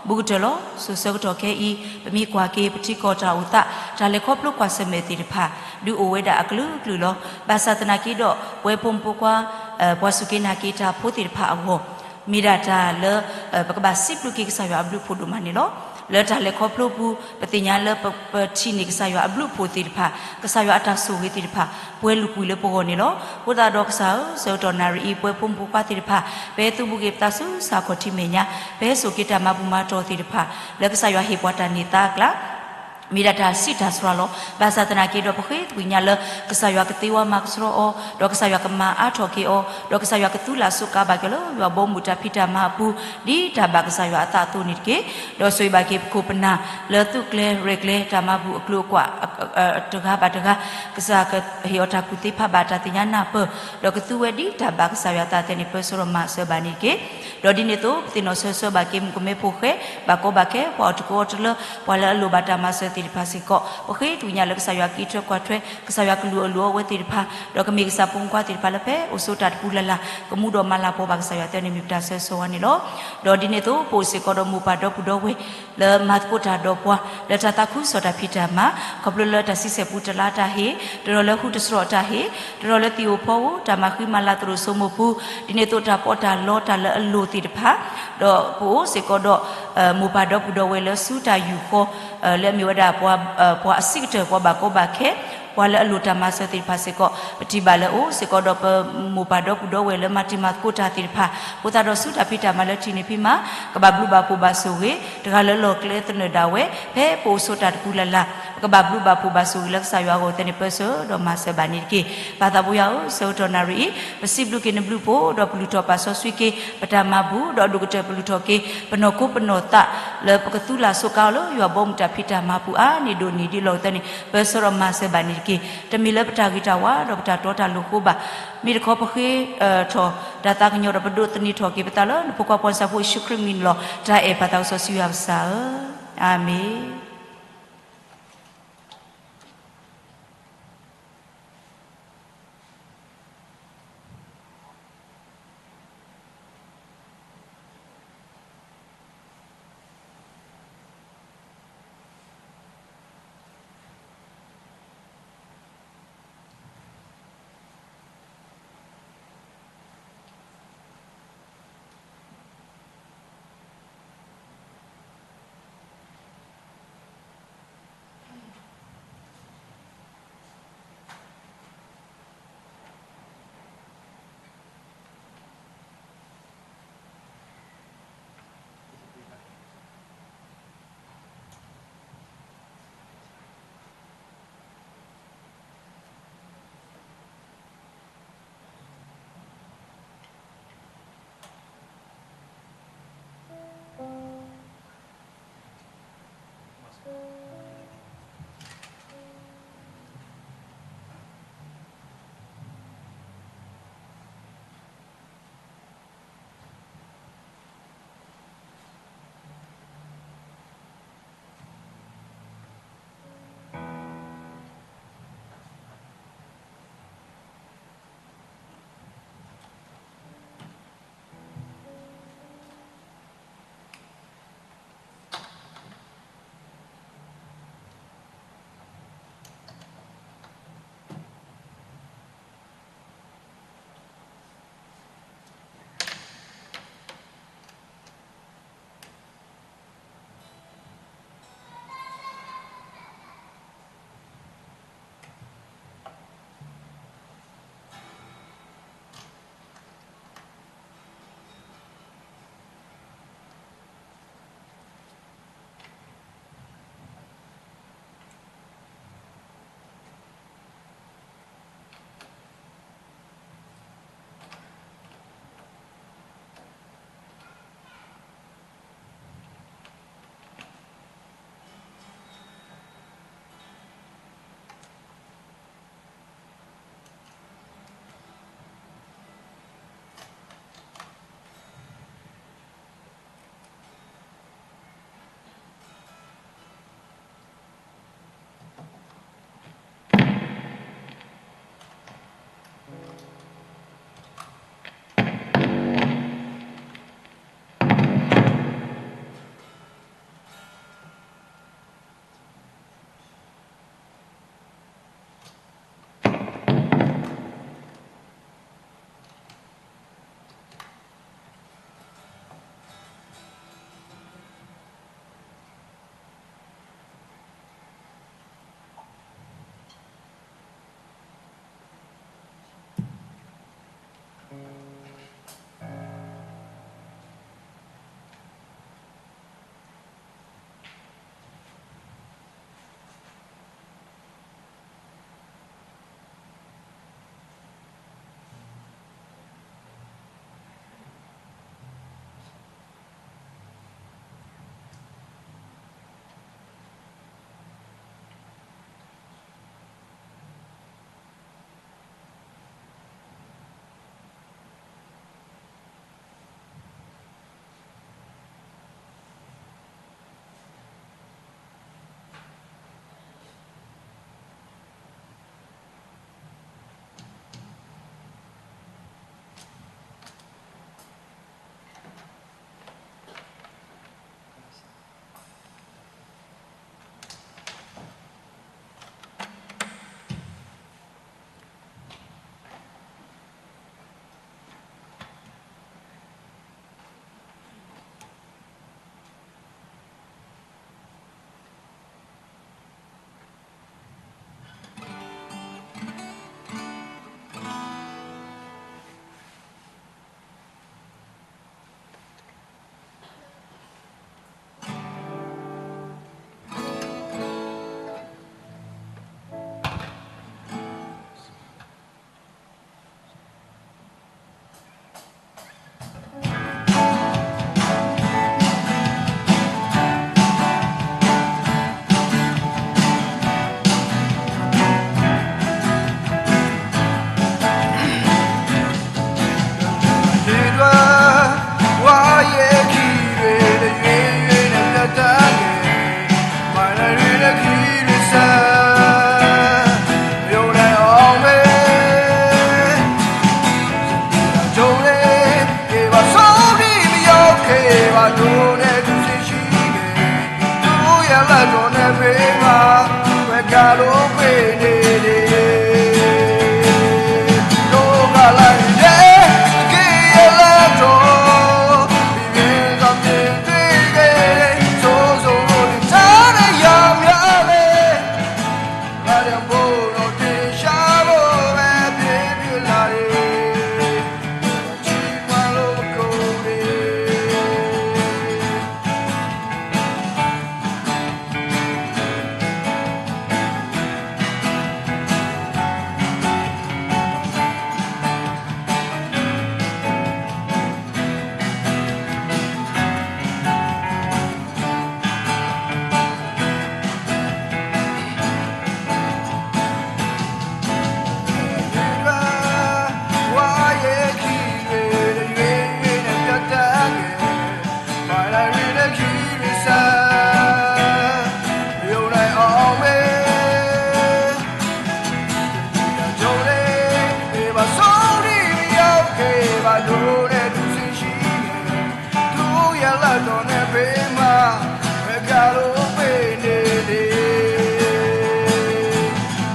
ဘူးကတၢၢ်လီၤ. ဆိၣ်ဆၢကတီၢ်ခဲအံၤ ပမ့ၢ်ကွၢ်က့ၤ ပထံကီၢ်တၢ်အိၣ်သး တၢ်လဲၤခီဖျိကွၢ်ဆၢၣ်မဲာ်သ့ၣ်တဖၣ် ဒုးအိၣ်ဝဲဒၣ်အကလုာ်ကလုာ်လီၤ. ဘၣ်ဆၣ်သနာ်က့ဒီး ပဝဲဖိမုၣ်ဖိခွါ ပှၤစူၢ်က့ၤနာ်က့ၤတၢ်ဖိသ့ၣ်တဖၣ်အဂီၢ် မ့ၢ်ဒၣ်တၢ်လၢ ပကဘၣ်စံးဘျုးက့ၤကစၢ်ယွၤအဘျုးအဖှိၣ်ဒိၣ်မးန့ၣ်လီၤ. လၢတၢ်လဲၤခီဖျိပူၤ ပသ့ၣ်ညါလၢပထံၣ်န့ၢ်ကစၢ်ယွၤအဘျုးအဖှိၣ်သ့ၣ်တဖၣ် ကစၢ်ယွၤအတၢ်ဆိၣ်ဂ့ၤသ့ၣ်တဖၣ် ပှဲၤလူၤကွံာ်လၢပဂီၢ်န့ၣ်လီၤ. အဃိသတးဒီးကစၢ်ဧၢ, ဆၢကတီၢ်နၣ်ရံၣ်အံၤ ပဝဲဖိမုၣ်ဖိခွါသ့ၣ်တဖၣ် ပဟဲသူဘူးက့ၤပသးဆူစ့ၢ်ကီးထံမဲာ်ညါ, ပဟဲစိာ်က့ၤတၢ်မၤဘူၣ်မၤတီၢ်သ့ၣ်တဖၣ် လၢကစၢ်ယွၤဟ့ၣ်ပှၤတၢ်န့ၢ်သါအကျါ မ့ၢ်ဒၣ်တၢ်ဆံးတၢ်စှၤလီၤ. ဘၣ်ဆၣ်သနာ်က့ဒီး ပဃ့ကညးလၢ ကစၢ်ယွၤကသ့ဝါမၤကဆှီအီၤ, ဒီးကစၢ်ယွၤကမၤအါထီၣ်က့ၤအီၤ, ဒီးကစၢ်ယွၤကသူလၢ်ဆိးကါဘၣ်က့ၤလၢယွၤဘီမုၢ်တၢ်ဖံးတၢ်မၤအပူၤ ဒ်တၢ်ဘၣ်ကစၢ်ယွၤအသးအသိးန့ၣ်တက့ၢ်. ဒီးဆိၣ်ဂ့ၤဘၣ်က့ၤပခိၣ်ပနၢ် လၢသူၣ်ကျဲၤရဲၣ်ကျဲၤတၢ်မၤဘူၣ်အကျိၤအကွာ် တဂၤဘၣ်တဂၤ, ကစၢ်ကဟ့ၣ်အီၤတၢ်ကူၣ်သ့ ဖးဘၣ်တၢ်သ့ၣ်ညါနၢ်ပၢၢ်, ဒီးကသူဝဲဒ်တၢ်ဘၣ်ကစၢ်ယွၤအသးအသိးန့ၣ် ပၢဆှၢဒီးမၤစၢၤဘၣ်န့ၣ်တက့ၢ်. ဒီးဒ်န့ၣ်အသိး ပသ့ၣ်နီၣ်ဆၢဆၢဘၣ်က့ၤ မုၣ်ကမဲဖိဃဲ ဘၣ်ကီဘၣ်ခဲ ပှၤအီၣ်တကူအီတလၢ ပှၤလၢအလိၣ်ဘၣ်တၢ်မၤစၢၤသ့ၣ်တဖၣ်စ့ၢ်ကီး, ပဃ့ကညးလၢကစၢ်ယွၤကအံးထွဲကွၢ်ထွဲ, ကစၢ်ယွၤကလူၤအလိၤအဝဲသ့ၣ်တဖၣ်, ဒီးကမ့ၢ်ကစၢ်ဖိမုၣ်ဖိခွါသ့ၣ်တဖၣ်လၢဖဲအိၣ်ဆိးတၢ်တပူၤလၢ်လၢ် ကမူဒီးမၤလၤကပီၤဘၣ်ကစၢ်ယွၤအသိးန့ၣ်မ့ၢ်ပတၢ်ဆၢဂ့ၤဝဲန့ၣ်လီၤ. ဒီးဒ်န့ၣ်အသိး ပအိၣ်စ့ၢ်ကီးဒီးမိၢ်ပၢ်ဒီပုၢ်ဒီဝဲၢ် လၢမၤသကိးတၢ်ဒီးပှၤ လၢတၢ်သးခုကစီၣ်တၢ်ဖံးတၢ်မၤ, ခီဖျိလၢတၢ်ဆံဆဲၣ်ပူတလါတၢ်ဟ့ၣ်, တရီၤလၢဃုတစရီတၢ်ဟ့ၣ်, တရီၤလၢသံၣ်ဧိၤဖီဧိၤ တၢ်မၤဃံမၤလၤသရိာ်စိမိၤပူၤ, ဒ်န့ၣ်အသိးတၢ်ပီးတၢ်လီတၢ်လၢအလိၤသ့ၣ်တဖၣ်, ဒီးပအိၣ်စ့ၢ်ကီးဒီး မိၢ်ပၢ်ဒီပုၢ်ဒီဝဲၢ်လၢဆူတၢ်ယူၢ်ဃီ လၢအမ့ၢ်ဝဲဒၣ် ပှၤအဆံးကတၢၢ် ပှၤဘၣ်ကီဘၣ်ခဲ, ပှၤလၢအလိၣ်တၢ်မၤစၢၤသ့ၣ်တဖၣ်စ့ၢ်ကီး ပထံၣ်ဘၣ်လၢအိၣ်စ့ၢ်ကီးဒီးပမိၢ်ပၢ်ဒီပုၢ်ဒီဝဲၢ်လၢမၤတံၤမၤသကိးတၢ်သ့ၣ်တဖၣ်, အဃိသတးဒီးဆူတၢ်ဖံးတၢ်မၤလၢထံၣ်န့ၢ်ဖံးမၤ ကဘၣ်ဘျုးဘၣ်ဖှိၣ်ဘၣ်ဆိၣ်ဂ့ၤ, တဂၤလၢလီၢ်ကျဲသနၢၣ်ဒၣ်ဝဲ ဖဲပအိၣ်ဆိးတၢ်တပူၤလၢ်လၢ် ပကဘၣ်ဘျုးဘၣ်ဖှိၣ်ဘၣ်ဆိၣ်ဂ့ၤလၢကစၢ်ယွၤအဂီၢ်အသိးန့ၣ် ပၢဆှၢဒီးမၤစၢၤဘၣ်န့ၣ်တက့ၢ်. ပၢ်သးဖိယွၤဧၢ, ဆၢကတီၢ်နၣ်ရံၣ်အံၤ ပစံးဘျုးက့ၤနဘျုးဖှိၣ် ဒီးပလုၢ်ထီၣ်ပာ်စီဆှံက့ၤ ပတၢ်မၤဘူၣ် ဒီးအဒိၣ်ကတၢၢ်ပလုၢ်ထီၣ်က့ၤ ပနီၢ်ခိပနီၢ်သး လၢပကသူလၢ်ဆိးကါအီၤလၢယွၤဘီမုၢ်တၢ်ဖံးတၢ်မၤပူၤအါန့ၢ်ဒိၣ်န့ၢ်ဒံးလီၤအသိးန့ၣ် ပၢဆှၢဒီးမၤစၢၤဘၣ်န့ၣ်တက့ၢ်. တမ့ၢ်လၢပတၢ်ဂ့ၤတၢ်ဝါ ဒီးပတၢ်တီတၢ်လိၤအဃိဘၣ်. မ့ၢ်တခီပဃ့ထီၣ်တၢ်သးကညီၤဒီး ပဒိးသန့ၤထီၣ်က့ၤပသးလၢနဖိခွါပှၤစၢ်ဖိယ့ၣ်ၡူးခရံာ်အမံၤန့ၣ်လီၤ. တၢ်အဲၣ်ပၢ်သးစီဆှံယွၤပကစၢ်ဧၢ, အၤမ့ၣ်. ကလိပှ့ၤန့ၣ်န့ၣ်, ဒိကလါန့ၣ် က့ၤယဲလၢတီၤ, ဘံၣ်ဘ့ၣ်သီမ့ၢ်တ့က့ၤ, စိစိလိတၢ်တယၤမးလဲၣ်, ကလါန့ၣ်ဘိဒီးက့ၤဆါဘိဝဲဖံဖုလါန့ၣ်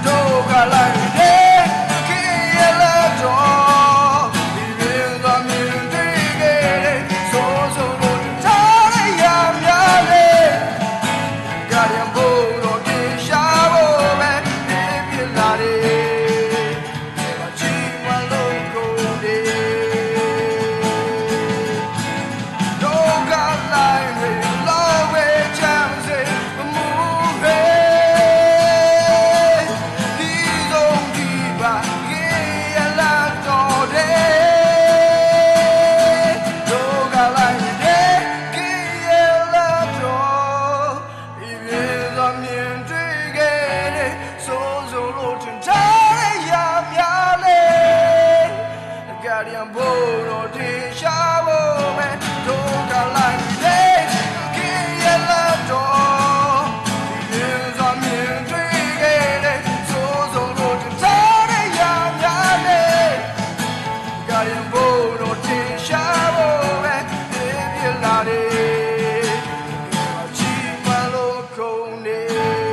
ဒိကလါန့ၣ်န့ၣ်, က့ၤယဲလၢတီၤ, ဘံၣ်ဘ့ၣ်သီမ့ၢ်တ့က့ၤ, စိစိလိတၢ်တယၤမးလဲၣ်, ကလါန့ၣ်ဘိဒီးက့ၤဆါဘိဝဲဖံဖုလါန့ၣ် ကဲဘၣ်ထံမၤလိခိၣ်န့ၣ်, ဒိကလါန့ၣ် လီၤဝဲဆၣ်စ့ၣ်မူဟဲ, ဒ်သိးဒံးဘၣ် က့ၤယဲလၢတီၤဒဲး, ဒိကလါန့ၣ်ဒဲး က့ၤယဲလၢတီၤ, ဘံၣ်ဘ့ၣ်သီမ့ၢ်တ့က့ၤန့ၣ်, စိစိလိတၢ်တယၤမးလဲၣ်, ကလါန့ၣ်ဘိဒီးက့ၤဆါဘိဝဲ, ဒိကလါန့ၣ်ဒဲး က့ၤယဲလၢတီၤ, ဘံၣ်ဘ့ၣ်သီမ့ၢ်တ့က့ၤန့ၣ်, စိစိလိတၢ်တယၤမးလဲၣ်, ကလါန့ၣ်ဘိဒီးက့ၤဆါဘိဝဲဖံဖုလါန့ၣ်, ကဲဘၣ်ထံမၤလိခိၣ်န့ၣ်.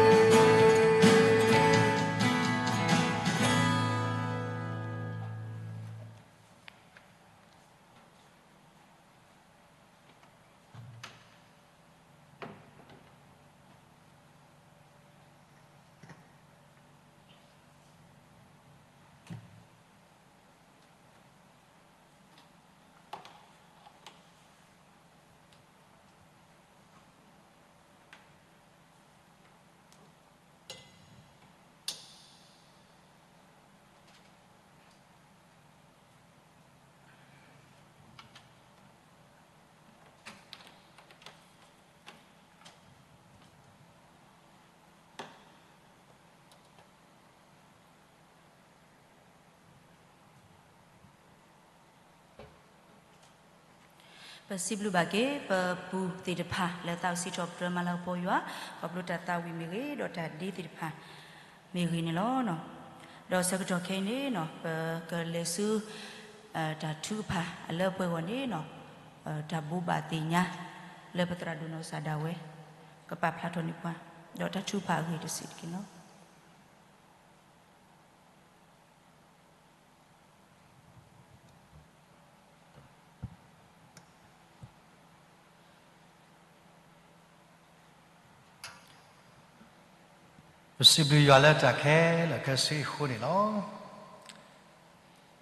ပစံးဘျုးဘၣ်က့ၤ ပပူၤသ့ၣ်တဖၣ်လၢသးအိၣ်စံးထီၣ်ပတြၢၤမၤလၤကပီၤယွၤ, ခီဖျိတၢ်သးဝံၣ်မ့ၢ်ဂ့ၤ ဒီးတၢ်ဒ့သ့ၣ်တဖၣ်မ့ၢ်ဂ့ၤန့ၣ်လီၤ. ဒီးဆၢကတီၢ်ခဲအံၤန့ၣ် ပကလဲၤဆူ တၢ်ထုကဖၣ်အလၢပှဲၤဂီၢ်န့ၣ် တၢ်ဘိးဘၣ်သ့ၣ်ညါ လၢပသရၣ်ဒိၣ်နီၢ်ကစၢ်ဒၣ်ဝဲ ကပာ်ဖျါထီၣ်န့ၢ်ပှၤ, ဒီးတၢ်ထုကဖၣ်အဂ့ၢ်တစဲးတက့ၢ်လီၤ. ပစံးဘျုးယွၤလၢတၢ်ခဲလၢာ်ခဲဆ့အဃိန့ၣ်လီၤ.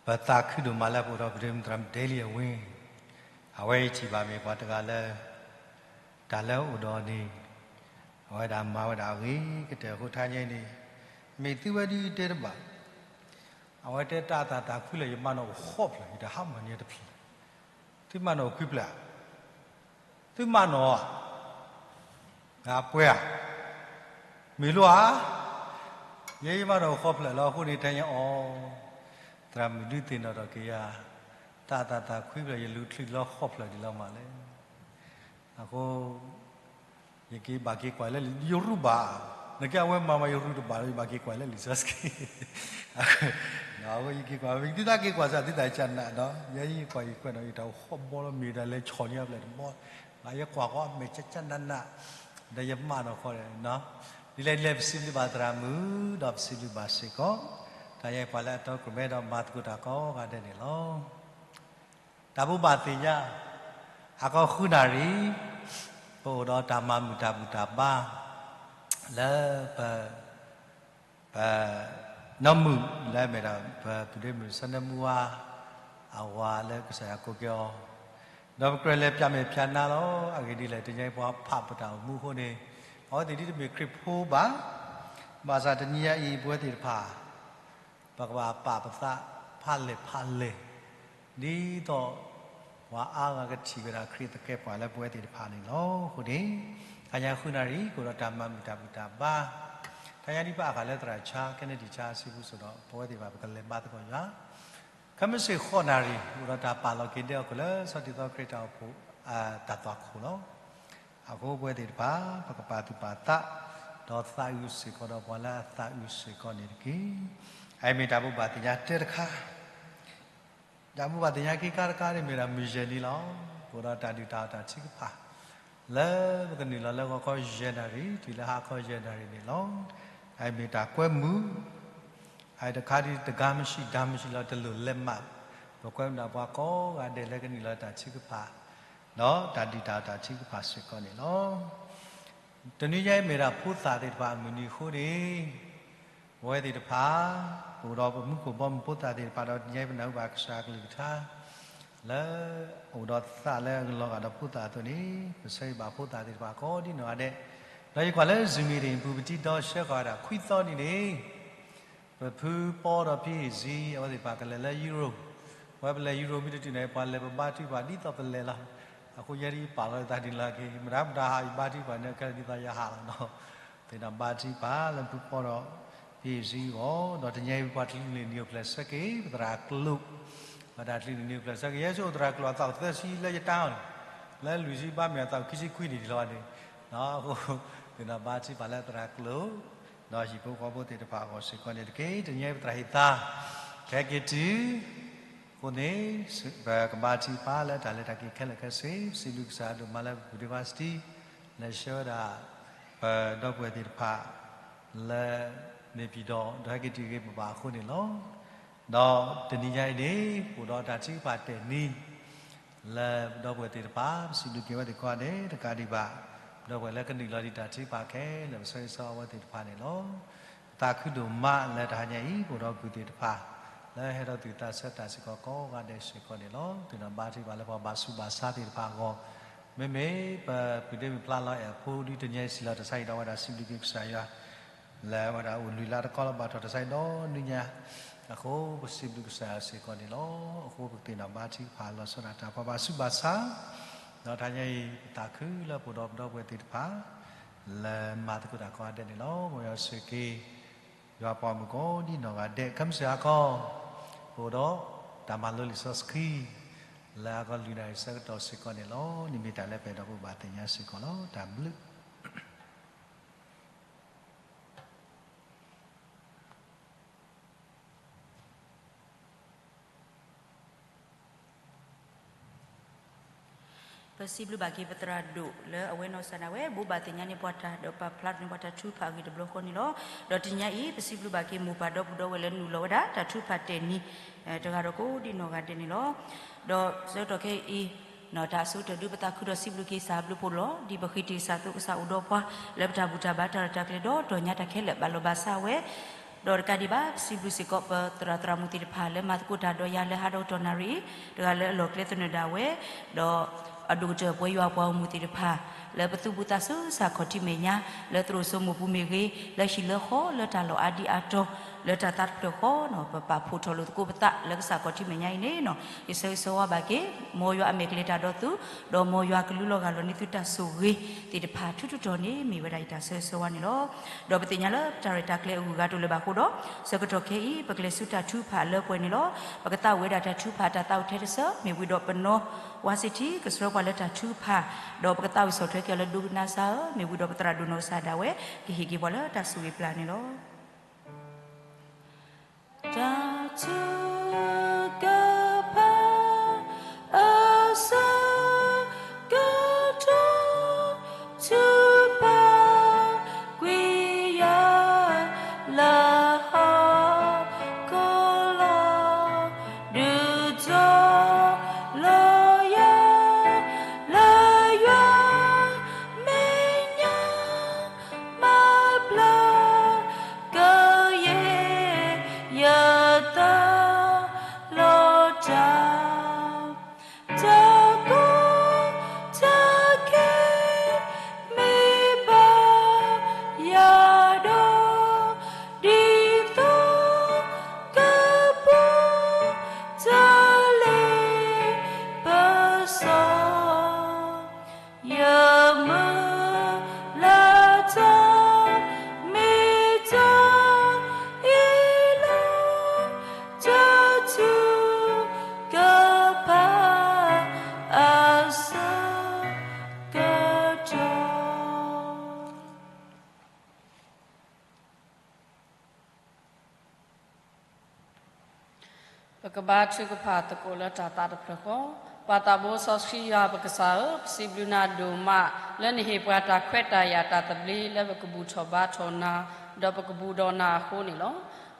ပသးခုဒိၣ်မးလၢပအိၣ်ဒီးပဒိၣ်မုၣ်သရၣ် Daily Win, အဝဲအံၤထံၣ်ဘၣ်မ့ၢ်ပှၤတဂၤလၢ တၢ်လၢအအိၣ်ဒီးအီၤန့ၣ် အဝဲဒၣ်မၤဝဲဒၣ်အဂ့ၤကတၢၢ်အဃိ တဟါညါအံၤန့ၣ် မ့ၢ်သုဝဲဒ်တဲတဘၣ်, အဝဲတဲတၢ်သးသးခွံဖျၢၣ် ယမၤနီၣ်အိၣ်ဃိးဖျၢၣ် ယတဟးမၤန့ၢ်တဖျၢၣ်, သုမၤနီၣ်ခွံဖျၢၣ်ဧါ, သုမၤနီၣ်ဧါ, မ့ၢ်လိဧါ, ယဲယမၤနီၣ်အိၣ်ဃိးဖျၢၣ်လီၤ. အဃိန့ၣ် တဟါညါအီၤ သရၣ်မုၣ်ဒုးသ့ၣ်နီၣ်ထီၣ်က့ၤယၤ တၢ်သးသးခွံဖျၢၣ် ယလူၤချုးလီၤဃိးဖျၢၣ်ဒ်လဲၣ်မးလဲၣ်. အဃိ ယက့ၤဘၣ်က့ၤကွၢ်လၢလံာ် ယရူၢ်ဘၣ်, နကဲအဝဲမၤမၤယရူၢ်တဘၣ်ဒီး ယဘၣ်က့ၤကွၢ်လၢလံာ်စီဆှံ, အဃိယက့ၤကွၢ် သုသးက့ၤကွၢ်စၢ်သုသးကနၣ်ဒီး ယဲယကွၢ်ယကွဲးနီၣ် ယတၢ်အိၣ်ဃိးဘီလီၤ မ့ၢ်တၢ်လဲၤဆီၣ်န့ၢ်အဖျၢၣ်တဘီ, ယကွၢ်ဃီအမဲာ်ကနၣ်နၣ်, ဒီးယမၤနီၣ်ဃီဒီး ဒ်လဲၣ်ဒ်လဲၣ် ပစံးဘျုးဘၣ်သရၣ်မုၣ် ဒီးပစံးဘျုးဘၣ်စ့ၢ်ကီး တၢ်ယဲပှၤလၢအတီအလိၤ ဒီးမၤသကိးတၢ်ကိးဂၤဒဲးန့ၣ်လီၤ. တၢ်ဘိးဘၣ်သ့ၣ်ညါ ဟါခီဃုနၣ်ရံၣ် ပအိၣ်ဒီးတၢ်မၤမုာ်တၢ်ဘူၣ်တၢ်ဘါ လၢပ ပ နီၢ်မုၣ်လၢအမ့ၢ်ဒၣ် ပပုၢ်ဒ့မုၣ်စီၤနၢမူဝါ အဝၤလၢကစၢ်ယွၤကိးက့ၤအီၤ, ဒီးပကြၢးလဲၤဖၠးမဲာ်ဖၠးနါလီၤ. အဂ့ၢ်ဒ်လဲၣ် တနံၤအံၤပှၤဖးပတၢ်အိၣ်မူအဃိန့ၣ် အဝဲသ့ၣ်ဒ်တမ့ၢ်ခရံာ်ဖိဘၣ်. ဘၣ်ဆၣ်တနံၤအံၤ ပဝဲသ့ၣ်တဖၣ် ပကဘၣ်ပာ်ပသးဖးလဲၢ်ဖးလဲၢ် ဒ်သိး ပှၤအါဂၤကထံၣ်ဝဲဒၣ်ခရံာ်သကဲးပှၤလၢပဝဲသ့ၣ်တဖၣ်န့ၣ်လီၤ. အဃိန့ၣ် တနံၤအံၤဃုနၣ်ရံၣ် ကအိၣ်ဒီးတၢ်မၤမုာ်တၢ်ဘူၣ်တၢ်ဘါ, တနံၤအံၤပအါဂၤလၢသရၣ်ဆါ ကဲန့ၣ်ဒံးဆါအစုပူၤစိၤဒီး ပဝဲသ့ၣ်တဖၣ်ပကလဲၤဘါသကိးယွၤ ခဲမုၢ်ဆ့ၣ်ဃိးနၣ်ရံၣ် အိၣ်ဒီးတၢ်ပာ်လီၤက့ၤဒဲးအီၣ်ခိၣ်လၢ စီၤတံၤသီခရံာ်တၢ်အိၣ်ဖှိၣ် တၢ်သွၣ်ခိၣ်လီၤ. အဃိပဝဲသ့ၣ်တဖၣ် ပကပာ်သူၣ်ပာ်သး ဒီးသးအုးစ့ၢ်ကီးဒီးပှၤလၢအသးအုးစ့ၢ်ကီးန့ၣ်တက့ၢ်. အအံၤမ့ၢ်တၢ်ဘိးဘၣ်သ့ၣ်ညါတၢတခါ တၢ်ဘိးဘၣ်သ့ၣ်ညါခံခါတခါန့ၣ်မ့ၢ်ဒၣ်မုၢ်ယဲၢ်နံၤလီၤ. ပအိၣ်ဒီးတၢ်ဒုၣ်တၢ်အီၣ်တၢ်ထုကဖၣ် လၢပကနုာ်လီၤလၢဂီၤခီယဲၢ်နၣ်ရံၣ် တုၤလၢဟါခီယဲၢ်နၣ်ရံၣ်န့ၣ်လီၤ. အအံၤမ့ၢ်တၢ်ကွဲမုာ် အအံၤတခါဒ်တဂၤမ့ၢ်ဆံး တဂၤမ့ၢ်ဆံးလီၤ တလိၣ်လဲၤမး, ပကွဲမုာ်ဒၣ်ပှၤကိးဂၤဒဲးလၢကနုာ်လီၤတၢ်ထုကဖၣ် ဒီးတၢ်ဒုၣ်တၢ်အီၣ်တၢ်ထုကဖၣ်စ့ၢ်ကီးန့ၣ်လီၤ. တနံၤညါအံၤမ့ၢ်ဒၣ်ဖိသၣ်သ့ၣ်တဖၣ်အမုၢ်နံၤအဃိန့ၣ် ပဝဲသ့ၣ်တဖၣ် ပအိၣ်ဒီးပမူခိၣ်ဘီမုၢ်ဖိသၣ်သ့ၣ်တဖၣ်ဒီး တနံၤညါအံၤပနၢ်ဟူဘၣ်ကစၢ်အကလုၢ်ကထါ လၢအိၣ်ဒီးသးလၢအလီၤဂာ်ဒီးဖိသၣ်အသိးန့ၣ် ပဆၢဂ့ၤဘၣ်ဖိသၣ်သ့ၣ်တဖၣ်ကိးဒ်နီၢ်ဂၤဒဲး, ဒီးယကွၢ်လၢ Zoom meeting အပူၤ ပတံၤဒီဆၢဃာ်ဝဲဒၣ်ခွံသီနံၤန့ၣ် ပဖုပီဒီးဖံအ့ၣ်စံ အဝဲသ့ၣ်တဖၣ်ကလဲၤလၢ Europe, ပဝဲပလဲၤ Europe မ့ၢ်တတုၤန့ၣ် ပှၤလဲၤပဘါထုကဖၣ်ဒ်သိးပလဲၤလီၤ. အဃိယဲဒ်အံၤပာ်လီၤယသးဒ်လီၤက့ၤ မတၤမတၤဟးအံၤဘါထုကဖၣ်န့ၣ် ခဲလၢာ်ဒ်သိးယဟးလီၤနီၤ, သ့ၣ်နီၣ်ဘါထုကဖၣ်လၢဖုပီဒီးဖံအ့ၣ်စံအဂီၢ်, ဒီးတနံၤအံၤပှၤတချုးန့ၣ်နံၤအိၣ်ဖျဲၣ်ဆၢက့ၤ ပသရၣ်ကျိာ်, ပှၤတၢ်ချုးန့ၣ်နံၤအိၣ်ဖျဲၣ်ဆၢက့ၤ ယဲဆိအိၣ်သရၣ်ကျိာ်အသးအိၣ်သၢဆံလၢယတၢ်အီၤန့ၣ်, လၢလွံၢ်ဆံဘါမ့ၢ်အသးအိၣ်ခံဆံခွံနံၣ်ဒ်လီၤန့ၣ်, အဃိ သ့ၣ်နီၣ်ဘါထုကဖၣ်လၢသရၣ်ကျိာ် ဒီးဟံၣ်ဖိဃီဖိသ့ၣ်တဖၣ်အဂီၢ်စ့ၢ်ကီးန့ၣ်တက့ၢ်. တနံၤအံၤပသရၣ်ဟ့ၣ်သါ ကဟဲက့ၤတုၤ အဃိန့ၣ် ပကဘါထုကဖၣ်လၢတၢ်လဲၤတၢ်က့ၤခဲလၢာ်ခဲဆ့, ပစံးဘျုးကစၢ်ဒိၣ်မးလၢပပုၢ်ဒ့ဘါစတံ လဲၤဆှၢဝဲဒၣ် ပဒီပုၢ်ဝဲၢ်သ့ၣ်တဖၣ် လၢ နေပြည်တော် ဒီးဟဲက့ၤတုၤဂ့ၤဘၣ်ဘၣ်အဃိန့ၣ်လီၤ. ဒီးတနံၤညါအံၤန့ၣ် ပအိၣ်ဒီးတၢ်ထုကဖၣ်တဲာ်နံၤ လၢပဒီပုၢ်ဝဲၢ်သ့ၣ်တဖၣ် ပစံးဘျုးက့ၤအဝဲသ့ၣ်ကိးဂၤဒဲး တကးဒံးဘၣ် ပဒီပုၢ်ဝဲၢ်လၢကနုာ်လီၤဒံးတၢ်ထုကဖၣ်ခဲလၢာ် ပဆၢဂ့ၤဆၢဝါအဝဲသ့ၣ်တဖၣ်န့ၣ်လီၤ. ပသးခုဒိၣ်မးလၢတဟါညါအံၤ ပအိၣ်ဒီးပုၢ်သ့ၣ်တဖၣ် လၢဟဲထီၣ်သူၣ်ဝံၣ်သးဆၢတၢ်စ့ၢ်ကီးကိးဂၤဒဲးစ့ၢ်ကီးန့ၣ်လီၤ. သ့ၣ်နီၣ်ဘါထုကဖၣ်လၢပှၤဘၣ်ဆူးဘၣ်ဆါသ့ၣ်တဖၣ်အဂီၢ်, မ့မ့ၢ်ပပုၢ်ဒ့မုၣ်ဖျါလီၤအဲၣ်အဖိဒုတနံၤအံၤစံးလီၤတၢ်ဆါအံၤဒီးဝဲဒၣ် စံးဘျုးက့ၤကစၢ်ယွၤ လၢအဝဲဒၣ်အိၣ်လုၢ်လၢ်တကီလၢဘၣ်ထီၣ်တၢ်ဆါအံၤဒီနံၤညါ, အဃိပစံးဘျုးကစၢ်ယွၤစ့ၢ်ကီးန့ၣ်လီၤ. အဃိပကသ့ၣ်နီၣ်ဘါထုကဖၣ်လီၤဆီဒၣ်တၢ် ပှၤဘၣ်ဆူးဘၣ်ဆါ ဒီးတဟါညါအံၤ ပသးခုလၢပအိၣ်ဒီးပဒီပုၢ်ဝဲၢ်သ့ၣ်တဖၣ် လၢမၤသကိးတၢ်ကိးဂၤဒဲးန့ၣ်လီၤ. မ်ယွၤဆိၣ်ဂ့ၤက့ၤ ယွၤပှၤမုၣ်ကိးဒ်နီၢ်ဂၤဒဲး ခဲမုၢ်ဆ့ၣ်ဟါခီ ပအိၣ်ဒီးတၢ်မၤလိလံာ်စီဆှံ လၢဟါခီလွံၢ်နၣ်ရံၣ်ဆၢကတီၢ်စ့ၢ်ကီးန့ၣ်လီၤ. န့ၣ်မ့ၢ်တၢ်လၢပအဲၣ်ဒိးဘိးဘၣ်သ့ၣ်ညါစ့ၢ်ကီးလီၤ. တၢ်ဘျုးပစံးဘျုးဘၣ်က့ၤပသရၣ်ဒိၣ်လၢအဝဲနီၢ်ကစၢ်ဒၣ်ဝဲ ဘိးဘၣ်သ့ၣ်ညါန့ၢ်ပှၤတၢ်ဒီးပာ်ဖျါထီၣ်န့ၢ်ပှၤတၢ်ထုကဖၣ်အဂ့ၢ်တဘျီဃီန့ၣ်လီၤ. ဒီးတနံၤညါအံၤ ပစံးဘျုးဘၣ်က့ၤမိၢ်ပၢ်ဒီပုၢ်ဒီဝဲၢ်လၢနုာ်လီၤဝဲဒၣ်တၢ်ထုကဖၣ်တဲာ်နံၤ တဂၤဒီးကိးဒ်နီၢ်ဂၤဒဲးန့ၣ်လီၤ. ဒီးဆၢကတီၢ်ခဲအံၤ တၢ်အဆိကတၢၢ်ဒုးပသးခုဒီးစံးဘျုးက့ၤကစၢ်ဘျုးဖှိၣ်လီၤ. ဒ်ပဃ့တ့ၢ်ကစၢ်သိးကစၢ်အိၣ်ဒီးပှၤ လၢပတၢ်ဘူၣ်တၢ်ဘါတၢ်ရဲၣ်တၢ်ကျဲၤဒီး ဒီးညါတၢ်ခဲလၢာ်ဘၣ်လီၤဘၣ်စးဝဲ ဒီးတကးဒံးဘၣ် ပစံးဘျုးစ့ၢ်ကီးပသရၣ်သရၣ်မုၣ်သ့ၣ်တဖၣ် လၢမၤသကိးတၢ်ဒီးယၤလၢဟါဒီကတီၢ်နၣ်ရံၣ် တဂၤလၢအလီၢ်ကျဲသနၢၣ်ဒၣ်ဝဲ ဒီးအဒိၣ်ကတၢၢ်ပဝဲယွၤပှၤဂီၢ်မုၢ်သ့ၣ်တဖၣ် လၢပသူၣ်ဘှံးသးစူၤစ့ၢ်ကီးခီၣ်ထံးမဲာ်ညါ လၢသရိာ်စိမိၢ်ပူၤမ့ၢ်ဂ့ၤ လၢဟံၣ်လၢဃီလၢတၢ်လီၢ်အါဒံအါတီၤ လၢတၢ်သးတဖျၢၣ်ဃီန့ၣ် ပပာ်ဖှိၣ်ထီၣ်လိာ်သကိးပသးလၢကစၢ်ခီၣ်ထံးမဲာ်ညါအံၤန့ၣ် ယဆၢဂ့ၤဆၢဝါဘၣ်က့ၤ မ်ယွၤအမဲာ်ကလဲၤတၢ်ဒီးသု ဒီးမ်ယွၤကလူလီၤဂာ်လီၤန့ၢ်သုတၢ်ဆိၣ်ဂ့ၤသ့ၣ်တဖၣ်ထူထူတီၤန့ၣ် မ့ၢ်ဝဲဒၣ်ယတၢ်ဆၢဂ့ၤဆၢဝါန့ၣ်လီၤ. ဒီးပသ့ၣ်ညါလၢပတၢ်ရဲၣ်တၢ်ကျဲၤအဂုၤအဂၤတအိၣ်လၢၤဘၣ်အဃိဒီး ဆၢကတီၢ်ခဲအံၤ ပကလဲၤဆူတၢ်ထုကဖၣ်လၢပှဲၤန့ၣ်လီၤ. ပကသးဝံၣ်ဝဲဒၣ်တၢ်ထုကဖၣ်တၢ်သးအိၣ်ထဲတစၢ မ့ၢ်ဝံၤဒီးပနီၢ် ဝါစ့ထံ ကဆှၢပှၤလၢတၢ်ထုကဖၣ် ဒီးပကသးဝံၣ်ဆီၣ်ထွဲက့ၤအီၤလၢဒိကနၣ်စၢ်ဧၢ, မ့ၢ်ဝံၤဒီးပသရၣ်ဒိၣ်နီၢ်ကစၢ်ဒၣ်ဝဲ ကဟ့ၣ်က့ၤပှၤလၢတၢ်ဆိၣ်ဂ့ၤပျၢ်န့ၣ်လီၤ. တၢ်ထုကဖၣ် အဆၢကတီၢ် ထုကဖၣ်ကွံာ် ပကဘါထုကဖၣ်သကိးလၢတၢ်သးတဖျၢၣ်ဃီ, ပၢ်သးဘိစီဆှံယွၤပကစၢ်ဧၢ, ပစံးဘျုးနၤဒိၣ်မး လၢနဟ့ၣ်ပှၤတၢ်ခွဲးတၢ်ယာ်တၢ်သဘျ့လၢပကဘူၣ်ထီၣ်ဘါထီၣ်နၤ, ဒီးပကဘူၣ်ဒီးနၤအဃိန့ၣ်လီၤ.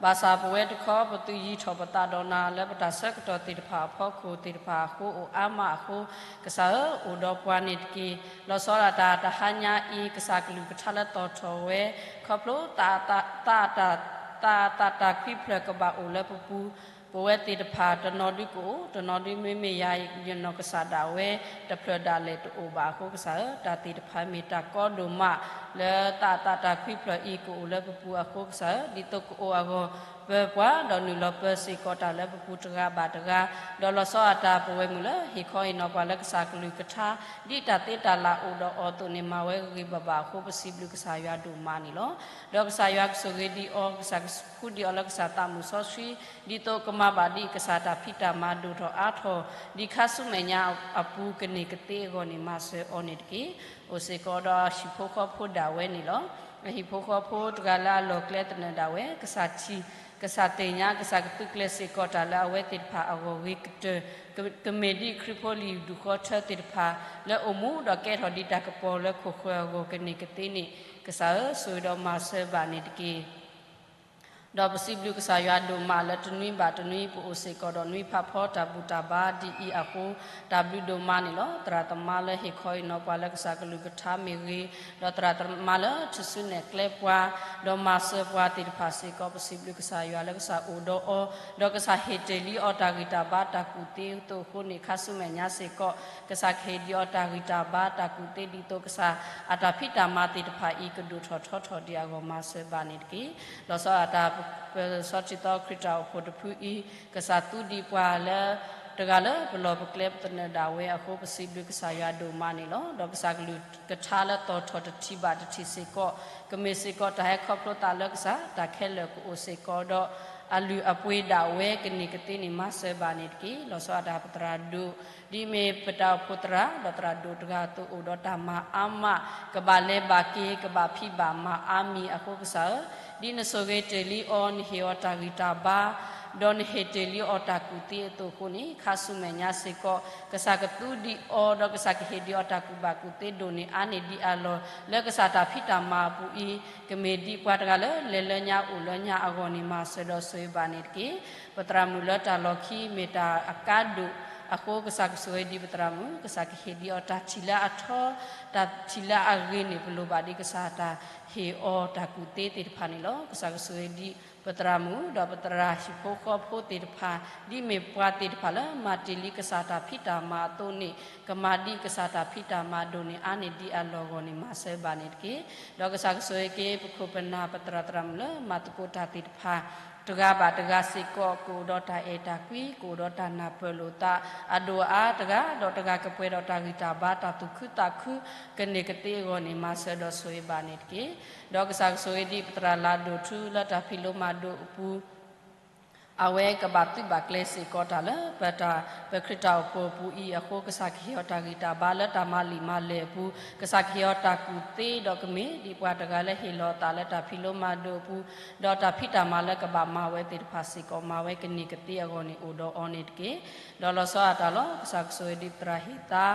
ဘၣ်ဆၣ်ပဝဲတခီ ပသုးယံၤထီၣ်ပသးဒီးနၤလၢပတၢ်ဆၢကတီၢ်သ့ၣ်တဖၣ်အဖီခိၣ်သ့ၣ်တဖၣ်အဃိအိၣ်အါမးအဃိ, ကစၢ်ဧၢ, အိၣ်ဒီးပှၤန့ၣ်တက့ၢ်. လီၤဆီဒၣ်တၢ်တဟါညါအံၤ ကစၢ်ကလုၢ်ကထါလၢတီၢ်ထီၣ်ဝဲ ခီဖျိ သးအသးတၢ်ခွံဖျၢၣ်ကဘၣ်အိၣ်လၢပပူၤ, ပဝဲသ့ၣ်တဖၣ်တနီၤဒုကအိၣ်, တနီၤဒုမ့မ့ၢ်ယၤ ယနီၢ်ကစၢ်ဒၣ်ဝဲ တဖျၢၣ်ဒၣ်လဲာ်တအိၣ်ဘၣ်အဃိကစၢ်ဧၢ, တၢ်သ့ၣ်တဖၣ်မ့ၢ်တၢ်ကီဒိၣ်မး လၢသးအသးတၢ်ခွံဖျၢၣ်အံၤကအိၣ်လၢပပူၤအဃိကစၢ်ဧၢ, ဒ်သိးကအိၣ်အဂီၢ် ပၢၤပှၤ ဒီးနုာ်လီၤပၢၤစ့ၢ်ကီးတၢ်လၢပပူၤတဂၤဘၣ်တဂၤ, ဒီးလီၤဆီဒၣ်တၢ်ပဝဲမုၢ်လၢဟ့ၣ်ခီဟ့ၣ်နီၤပှၤလၢကစၢ်ကလုၢ်ကထါ ဒ်တၢ်သ့တၢ်လၢ်အိၣ်ဒီးအီၤအသိးန့ၣ် မၤဝဲဂ့ၤဂ့ၤဘၣ်ဘၣ်အဃိ ပစံးဘျုးကစၢ်ယွၤဒိၣ်မးန့ၣ်လီၤ. ဒီးကစၢ်ယွၤကဆိၣ်ဂ့ၤဒံးအီၤ, ကစၢ်ကဃုဒံးအီၤလၢကစၢ်သးမုၢ်စီဆှံ, ဒ်သိးကမၤဘၣ်ဒံးကစၢ်တၢ်ဖံးတၢ်မၤဒိၣ်ထီၣ်အါထီၣ် ဒ်ခါဆူမဲာ်ညါအပူၤကန့ၢ်ကသ့အဂီၢ်န့ၣ် မၤစၢၤအီၤန့ၣ်တက့ၢ်. အိၣ်စ့ၢ်ကီးဒီးအဟံၣ်ဖိဃီဖိဒၣ်ဝဲန့ၣ်လီၤ. အဟံၣ်ဖိဃီဖိတဂၤလၢအလီၢ်ကျဲသနၢၣ်ဒၣ်ဝဲ ကစၢ်ထံၣ်, ကစၢ်သ့ၣ်ညါ, ကစၢ်ကသုးကျဲၤစ့ၢ်ကီးတၢ်လၢအဝဲသ့ၣ်တဖၣ်အဂီၢ်ဂ့ၤကတၢၢ်, ကမ့ၢ်ဒ်ခရံာ်ဖိလံာ်ဒူၣ်ဃီထၢသ့ၣ်တဖၣ် လၢအိၣ်မူဒီးကဲထီၣ်ဒံးတၢ်ကပီၤလၢခိၣ်ဃၢၤအဂီၢ်ကန့ၢ်ကသ့န့ၣ် ကစၢ်ဧၢ, ဆိၣ်ဂ့ၤဒီးမၤစၢၤဘၣ်န့ၣ်တက့ၢ်. ဒီးပစံးဘျုးကစၢ်ယွၤဒိၣ်မးလၢတနွံဘၣ်တနွံ ပအိၣ်စ့ၢ်ကီးဒီးနွံဖးဖီတၢ်ဘူၣ်တၢ်ဘါဒ်အံၤအဃိ တၢ်ဘျုးဒိၣ်မးန့ၣ်လီၤ. သရၣ်သမါလၢဟ့ၣ်ခီဟ့ၣ်နီၤပှၤလၢကစၢ်ကလုၢ်ကထါမ့ၢ်ဂ့ၤ, ဒီးသရၣ်သမါလၢထူၣ်စုနဲၣ်ကျဲပှၤ ဒီးမၤစၢၤပှၤသ့ၣ်တဖၣ်စ့ၢ်ကီး ပစံးဘျုးကစၢ်ယွၤလၢကစၢ်အိၣ်ဒီးအီၤ, ဒီးကစၢ်ဟ့ၣ်တ့ၢ်လံအီၤတၢ်ဂံၢ်တၢ်ဘါတၢ်ကူၣ်သ့အသိးအဃိန့ၣ် ခါဆူမဲာ်ညါစ့ၢ်ကီး ကစၢ်ကဟ့ၣ်ဒံးအီၤတၢ်ဂံၢ်တၢ်ဘါတၢ်ကူၣ်သ့ဒ်သိးကစၢ်အတၢ်ဖံးတၢ်မၤသ့ၣ်တဖၣ်အံၤ ကဒိၣ်ထီၣ်ထီထီၣ်ဒံးအဂီၢ်မၤစၢၤဘၣ်န့ၣ်တက့ၢ်. လီၤဆီဒၣ်တၢ် ပစီထံသီခရံာ်တၢ်အိၣ်ဖှိၣ်တဖုအံၤ ကစၢ်သူဒံးပှၤလၢ တဂၤလၢပလီၢ်ပကျဲပသနၢၣ်ဒၣ်ဝဲအဃိ ပစံးဘျုးကစၢ်ယွၤဒိၣ်မးန့ၣ်လီၤ. ဒီးကစၢ်ကလုၢ်ကထါလၢတီၢ်ထီၣ်တထံၣ်ဘၣ်တထံၣ်စ့ၢ်ကီး ကမ့ၢ်စ့ၢ်ကီးတၢ်ဟဲခီဖျိသးလၢကစၢ် တၢ်ခဲလၢာ်ကအိၣ်စ့ၢ်ကီးဒီး အလုၢ်အပှ့ၤဒၣ်ဝဲကန့ၢ်ကသ့န့ၣ် မၤစၢၤဘၣ်န့ၣ်တက့ၢ်. လီၤဆီဒၣ်တၢ်ပသရၣ်ဒိၣ် ဒ်မ့ၢ်ပတၢ်အိၣ်ဖှိၣ်သရၣ် ဒီးသရၣ်ဒိၣ်တဂၤအသိးအိၣ်ဒီးတၢ်မၤအါမး ကဘၣ်လဲၤဘၣ်က့ၤ ကဘၣ်ဖံးဘၣ်မၤအါမံၤအဃိကစၢ်ဧၢ, ဒ်နဆိၣ်ဂ့ၤတ့ၢ်လံအီၤ နဟ့ၣ်အီၤတၢ်ဂံၢ်တၢ်ဘါ ဒီးနဟ့ၣ်တ့ၢ်လံအီၤတၢ်ကူၣ်သ့အသိးအဃိန့ၣ် ခါဆူမဲာ်ညါစ့ၢ်ကီး ကစၢ်ကသူဒံးအီၤ ဒီးကစၢ်ကဟ့ၣ်ဒံးအီၤတၢ်ကူၣ်ဘၣ်ကူၣ်သ့ဒိၣ်န့ၢ်အါန့ၢ်ဒံးအလီၢ် လၢကစၢ်တၢ်ဖံးတၢ်မၤအပူၤအံၤ ကမ့ၢ်ဒ်ပှၤတဂၤလၢလဲၤလၢညါအိၣ်လၢညါအဂီၢ်န့ၣ် မၤစၢၤဒီးဆိၣ်ဂ့ၤဘၣ်န့ၣ်တက့ၢ်. ပသရၣ်မုၣ်လၢတၢ်လီၢ်ခံမ့ၢ်တၢ်အကါဒိၣ်အဃိ ကစၢ်ကဆိၣ်ဂ့ၤဒံးပသရၣ်မုၣ် ကစၢ်ကဟ့ၣ်ဒံးအီၤတၢ်ထံၣ်လၢအထီ တၢ်ထံၣ်လၢအဂ့ၤန့ၣ် ပလိၣ်ဘၣ်ဒံးကစၢ်တၢ်ဟ့ၣ်အီၤတၢ်ကူၣ်သ့သ့ၣ်တဖၣ်န့ၣ်လီၤ. ကစၢ်ကဆိၣ်ဂ့ၤဒံးပသရၣ်မုၣ် ဒီးပသရၣ်ဟံၣ်ဖိဃီဖိသ့ၣ်တဖၣ် ဒ်မ့ၢ်ပှၤသ့ၣ်တဖၣ်လၢမၤတ့ၢ်လံကစၢ်တၢ်ဖံးတၢ်မၤအသိးန့ၣ် ကမၤဒံးကစၢ်တၢ်ဖံးတၢ်မၤဒိၣ်န့ၢ်အါန့ၢ်ဒံးအလီၢ်အဂီၢ်န့ၣ် မၤစၢၤဘၣ်န့ၣ်တက့ၢ်. ဒီးကစၢ်ကဆိၣ်ဂ့ၤက့ၤပခိၣ်ပနၢ်ပသရၣ်သရၣ်မုၣ်လၢမၤသကိးတၢ်သ့ၣ်တဖၣ် တဂၤဘၣ်တဂၤစ့ၢ်ကီး ကအိၣ်ဒီးတၢ်အဲၣ်တၢ်ကွံ ကအိၣ်ဒီးတၢ်နၢ်ပၢၢ်လိာ်သး အဒိၣ်အါတဂၤ ဒီးတဂၤကပှဲၤဒီးတၢ်ဂံၢ်တၢ်ဘါတၢ်သူၣ်ခုသးခု ကန့ၢ်ကသ့အဂီၢ်န့ၣ် မၤစၢၤဒီးဆိၣ်ဂ့ၤဘၣ်န့ၣ်တက့ၢ်. ဒီးကစၢ်ကဆိၣ်ဂ့ၤဒံးပသရၣ်လၤဒိၣ်ထူလၢတၢ်ဖံးလိမၤဒိးအပူၤ အဝဲကဘၣ်သုးဘၣ်ကျဲၤစ့ၢ်ကီးတၢ်လၢပတၢ် ပခရံာ်တၢ်အိၣ်ဖှိၣ်အပူၤအံၤအဃိ ကစၢ်ကဟ့ၣ်အီၤတၢ်ဂံၢ်တၢ်ဘါလၢတၢ်မၤလံာ်မၤလဲၢ်အပူၤ ကစၢ်ကဟ့ၣ်အီၤတၢ်ကူၣ်သ့ဒီးကမ့ၢ်ဒ်ပှၤတဂၤလၢဟ့ၣ်လီၤအသးလၢတၢ်ဖံးလိမၤဒိးအပူၤ ဒီးတၢ်ဖံးတၢ်မၤလၢကဘၣ်မၤဝဲသ့ၣ်တဖၣ်စ့ၢ်ကီး မၤဝဲကန့ၢ်ကသ့အဂီၢ်န့ၣ် အိၣ်ဒီးအီၤန့ၣ်တက့ၢ်. ဒီးလီၤဆီဒၣ်တၢ်လီၤ ကစၢ်ကဆိၣ်ဂ့ၤဒံးပသရၣ်ဟ့ၣ်သါ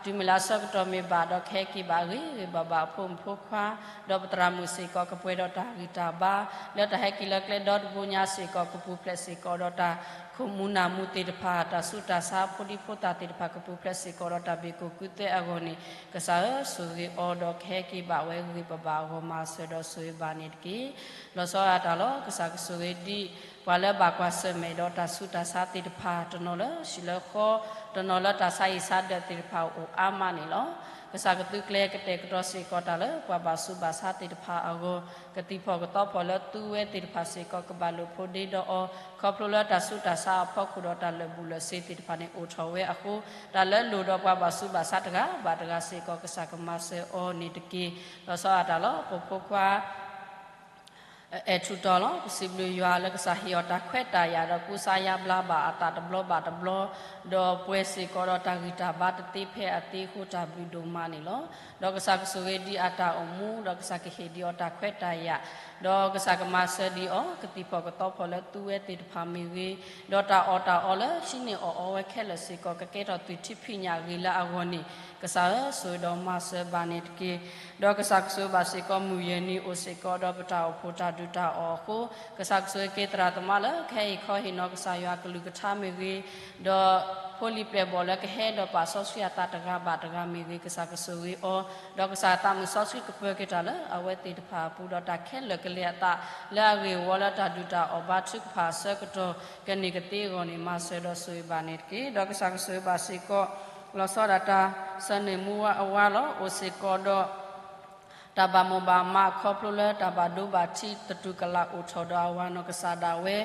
တုၤမုၢ်လၢ်ဆၢကတီၢ်မ့ၢ်ဘၣ်ဒီး ကဟဲက့ၤဘၣ်ဂ့ၤဂ့ၤဘၣ်ဘၣ်အဖိမုၣ်ဖိခွါ ဒီးပသရၣ်မုၣ်စ့ၢ်ကီး ကပှဲၤဒီးတၢ်ဂံၢ်တၢ်ဘါ လၢတၢ်ဟဲက့ၤလၢကျဲဒီတဘိညါစ့ၢ်ကီး ကပူၤဖျဲးစ့ၢ်ကီးဒီးတၢ်ခိၣ်မူၤနၢ်မူၤသ့ၣ်တဖၣ် တၢ်ဆူးတၢ်ဆါဖိဒံဖိသၣ်သ့ၣ်တဖၣ် ကပူၤဖျဲးစ့ၢ်ကီးဒီးတၢ်ဘၣ်ကိၢ်ကုသဲအဂီၢ်န့ၣ် ကစၢ်ဧၢ ဆိၣ်ဂ့ၤအီၤဒီးကဟဲက့ၤဘၣ်ဝဲဂ့ၤဂ့ၤဘၣ်ဘၣ်အဂီၢ် မၤစၢၤဒီးဆိၣ်ဂ့ၤဘၣ်န့ၣ်တက့ၢ်. လီၤဆီဒၣ်တၢ်လီၤ ကစၢ်ကဆိၣ်ဂ့ၤဒံး ပှၤလၢဘၣ်ကွၢ်ဆၢၣ်မဲာ်ဒီးတၢ်ဆူးတၢ်ဆါသ့ၣ်တဖၣ် တနီၤလၢဟံၣ်လၢဃီ တနီၤလၢတၢ်ဆါဟံၣ်ဆါဒၢးသ့ၣ်တဖၣ်အိၣ်အါမးန့ၣ်လီၤ. ကစၢ်ကသုးကျဲၤကတဲာ်ကတီၤစ့ၢ်ကီးတၢ်လၢပှၤဘၣ်ဆူးဘၣ်ဆါသ့ၣ်တဖၣ်အဂီၢ် ကသံၣ်ဖီၣ်ကသီဖီၣ်လၢသူဝဲသ့ၣ်တဖၣ်စ့ၢ်ကီး ကဘၣ်လိာ်ဖိးဒ့ဒီးအီၤ ခီဖျိလၢတၢ်ဆူးတၢ်ဆါအဖီခိၣ်ဒီးတၢ်လၢာ်ဘူၣ်လၢာ်စ့ၤသ့ၣ်တဖၣ်န့ၣ် အိၣ်ထီၣ်ဝဲအဃိ တၢ်လၢလိၣ်ဒီးပှၤဘၣ်ဆူးဘၣ်ဆါတဂၤဘၣ်တဂၤစ့ၢ်ကီး ကစၢ်ကမၤစၢၤအီၤန့ၣ်တက့ၢ်. လီၤဆီဒၣ်တၢ်လီၤ ပဖိခွါ အဲၣ်ထူၣ်တီၤလီၤ. ပစံးဘျုးယွၤလၢကစၢ်ဟ့ၣ်အီၤတၢ်ခွဲးတၢ်ယာ်ဒီးကူစါယါဘျါဘၣ်အသးတဘျီဘၣ်တဘျီ, ဒီးပှဲၤစ့ၢ်ကီးဒီးတၢ်ဂံၢ်တၢ်ဘါတသ့ဖဲအသ့အဃိတၢ်ဘျုးဒိၣ်မးန့ၣ်လီၤ. ဒီးကစၢ်ကဆိၣ်ဂ့ၤဒံးအတၢ်အိၣ်မူ ဒီးကစၢ်ကဟ့ၣ်ဒံးအီၤတၢ်ခွဲးတၢ်ယာ် ဒီးကစၢ်ကမၤစၢၤဒံးအီၤ ကသံၣ်ဖီၣ်ကသီဖီၣ်လၢသူဝဲသ့ၣ်တဖၣ်မ့ၢ်ဂ့ၤ, ဒီးတၢ်အီၣ်တၢ်အီလၢဟံးန့ၢ်အီၣ်အီဝဲခဲလၢာ်စ့ၢ်ကီး ကကဲထီၣ်သွံၣ်ထံဖံးညၣ်ဂ့ၤလၢအဂီၢ်န့ၣ်, ကစၢ်ဧၢ, ဆိၣ်ဂ့ၤဒီးမၤစၢၤဘၣ်န့ၣ်တက့ၢ်. ဒီးကစၢ်ကဆိၣ်ဂ့ၤဘၣ်စ့ၢ်ကီး မုၢ်ယဲၢ်နံၤအိၣ်စ့ၢ်ကီးဒီးပတၢ်အိၣ်ဖှိၣ်တၢ်ဒုၣ်တၢ်အီၣ်အဃိ, ကစၢ်ကဆိၣ်ဂ့ၤက့ၤသရၣ်သမါလၢ ကဟဲဟ့ၣ်ခီဟ့ၣ်နီၤကစၢ်ယွၤကလုၢ်ကထါမ့ၢ်ဂ့ၤ, ဒီးဖိလံၤပျဲၢ်ဘီၣ်လၢကဟဲဒီးပာ်စီဆှံအသးတဂၤဘၣ်တဂၤမ့ၢ်ဂ့ၤ, ကစၢ်ကဆိၣ်ဂ့ၤအီၤ, ဒီးကစၢ်သးမုာ်စီဆှံကပၢၤက့ၤတၢ်လၢအဝဲသ့ၣ်တဖၣ်အပူၤ, ဒီးတၢ်ခဲလၢာ်ကလဲၤအသးလၢအဂ့ၢ်ဝီလၢတၢ်ဒုၣ်တၢ်အီၣ်ဘါထုကဖၣ်အဆၢကတီၢ် ကန့ၢ်ကသ့အဂီၢ်န့ၣ် မၤစၢၤဒီးဆိၣ်ဂ့ၤဘၣ်န့ၣ်တက့ၢ်. ဒီးကစၢ်ကဆိၣ်ဂ့ၤဘၣ်စ့ၢ်ကီး လီၤဆီဒၣ်တၢ်ဆၢန့ၣ်မူဝါအဝါလီၤ. အိၣ်စ့ၢ်ကီးဒီး တၢ်ဘၣ်မိၣ်ဘၣ်မးခီဖျိလၢတၢ်ဘၣ်ဒိဘၣ်ထံးသတူၢ်ကလာ်အိၣ်ထီၣ်ဒီးအဝၤနီၢ်ကစၢ်ဒၣ်ဝဲ